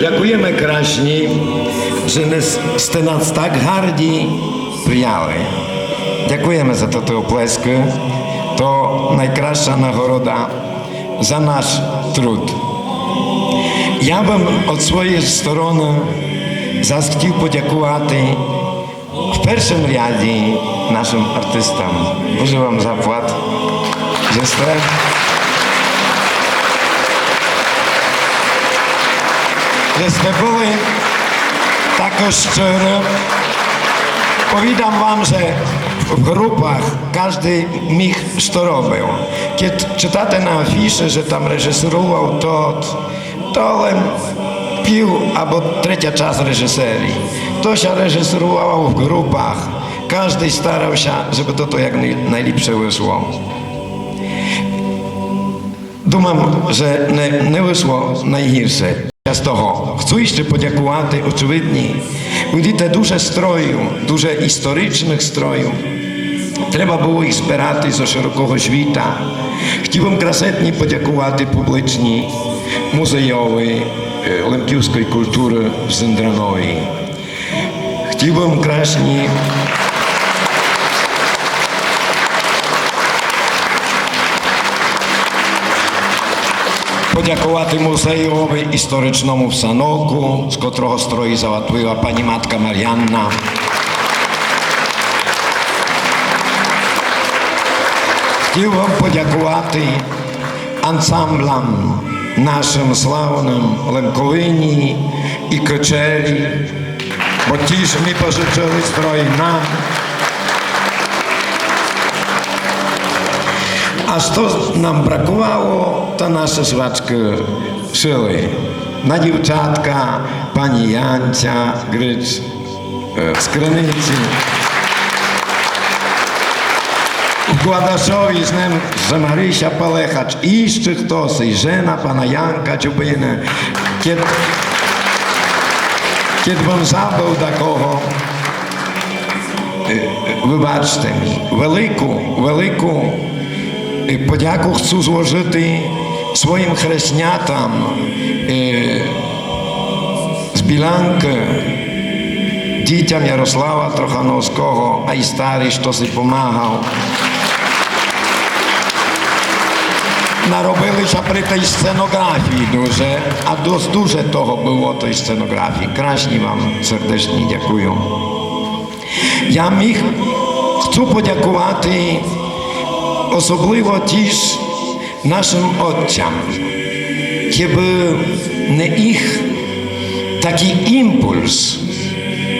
Дякуєме красні, же не с-, сте нас так гарді прияли. Дякуєме за тоты оплескы. То найкрасша нагорода за наш труд. Я бым од своєй стороны зас хотів подякувати в першым ряді нашым артистам. Дуже вам заплат, же сте, же сте были так щиры. Повідам вам, же в групах каждый міг, што робив. Кед читате на афіші, же там режисерував тот, то лем пів або третя част режисерії. То ся режисерувало в групах. Каждый старав ся, жебы тото як най-, найліпше вышло. Думам, же не, не вышло найгірше. З того хочу іщы подякувати, очевидні, видите, дуже строїв, дуже історичных строїв. Треба было їх збирати зо широкого світа. Хотів бым красетні подякувати публичні музейови, е, лемківской културы в Зындранові. Хотів бым красні подякувати музейови історичному в Саноку, з котрого строя завадлива пані матка Маріанна. Хотів бым подякувати ансамблям нашым славным Лемковині і Кычері, бо тіж ми пожычыли строй нам. А што нам бракувало, то нашы швачкы шыли. На дівчатка пані Янця Грич, е, з Криниці. В Гладашові знам, же Марися Палехач, і іщы хтоси, і жена пана Янка Чубины. Кед, кед бым забыв дакого, е, е, выбачте мі. Велику, велику, е, подяку хочу зложыти своїм хреснятам, е, з Білянкы, дітям Ярослава Трохановского, а й старый, што си помагав. Наробили ся при тій сценографії дуже, а дос-, дуже того было, той сценографії. Красні вам сердечні дякую. Я міг, хочу подякувати особливо тіж нашым отцям. Кебы не їх, Такій імпульс.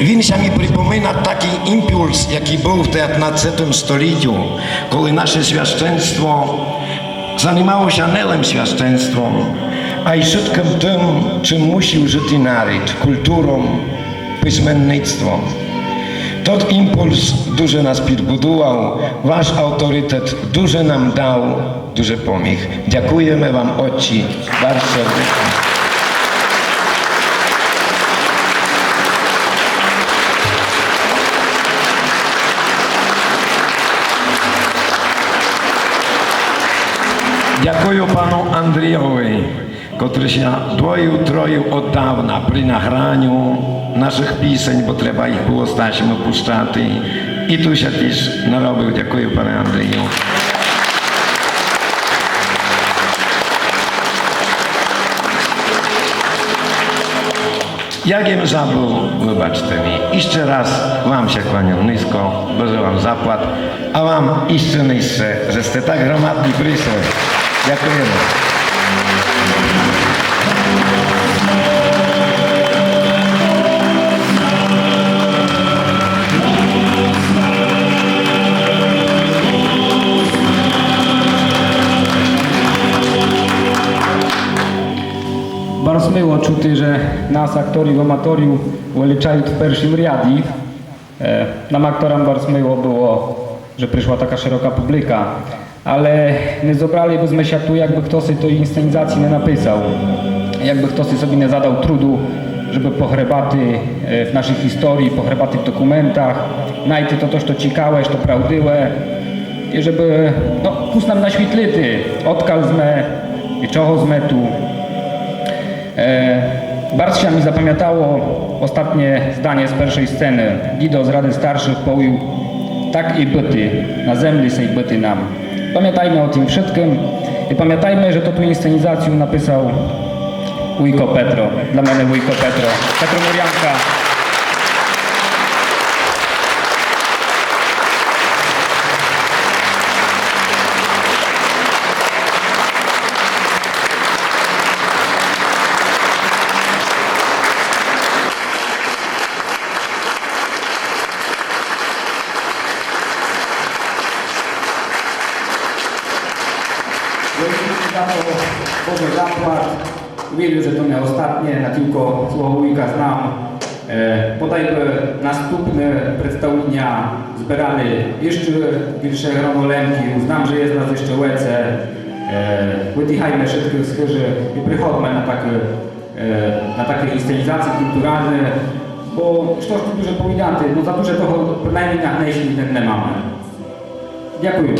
Він ся мі припомина такій імпульс, якій быв в девятнадцятым столітю, коли наше священство занимало ся не лем священством, а й вшыткым тым, чым мусів жыти нарід, культуром, писменництвом. Тот імпульс дуже нас підбудував, ваш авторитет дуже нам дав. Дуже поміг. Дякуєме вам, отці, барз сердечні. Дякую пану Андрійови, котрый ся двоїв, троїв од давна при награню нашых пісень, бо треба їх было з тасьмы пущати. І ту ся тіж наробив. Дякую, пане Андрію. Як єм забыв, выбачте мі. Іщы раз вам ся кланям низко, Боже вам заплат, а вам іщы нижше, же сте так громадні пришли. Дякуєме. Барз мило чути, же нас, акторів, аматорів, величають в першым ряді. Е, нам, акторам, барз мило было, же пришла така шырока публика. Але не зобрали бы зме ся ту, якбы хтоси тої інсценізації не написав, якбы хтоси собі не задав труду, жебы погребати, е, в нашій історії, погребати в документах, найти то, то, што цікаве, што правдиве, і жебы, но, кус нам насвітлити, одкаль зме і чого зме ту. Е, барз ся мі запамятало остатнє зданя з першой сцены. Дідо з Рады Старшых повів: «Так і быти, на землі сей быти нам». Памятайме о тім вшыткым і памятайме, же тоту інсценізацію написав вуйко Петро. Для мене вуйко Петро. Петро Мурянка. Дякую за то, Боже заплат. Вірю, же то не остатнє, на тілько свого вуйка знам. Е, бодай бы наступне представліня зберали іщы більше гроно Лемків. Знам, же єст нас іщы веце. Е, выдыгайме вшыткых з хыжы і приходме на такы, е, на такы інсценізації культуральны, бо што ж ту дуже повідати, но за дуже того принаймні на гнешній ден не маме. Дякую.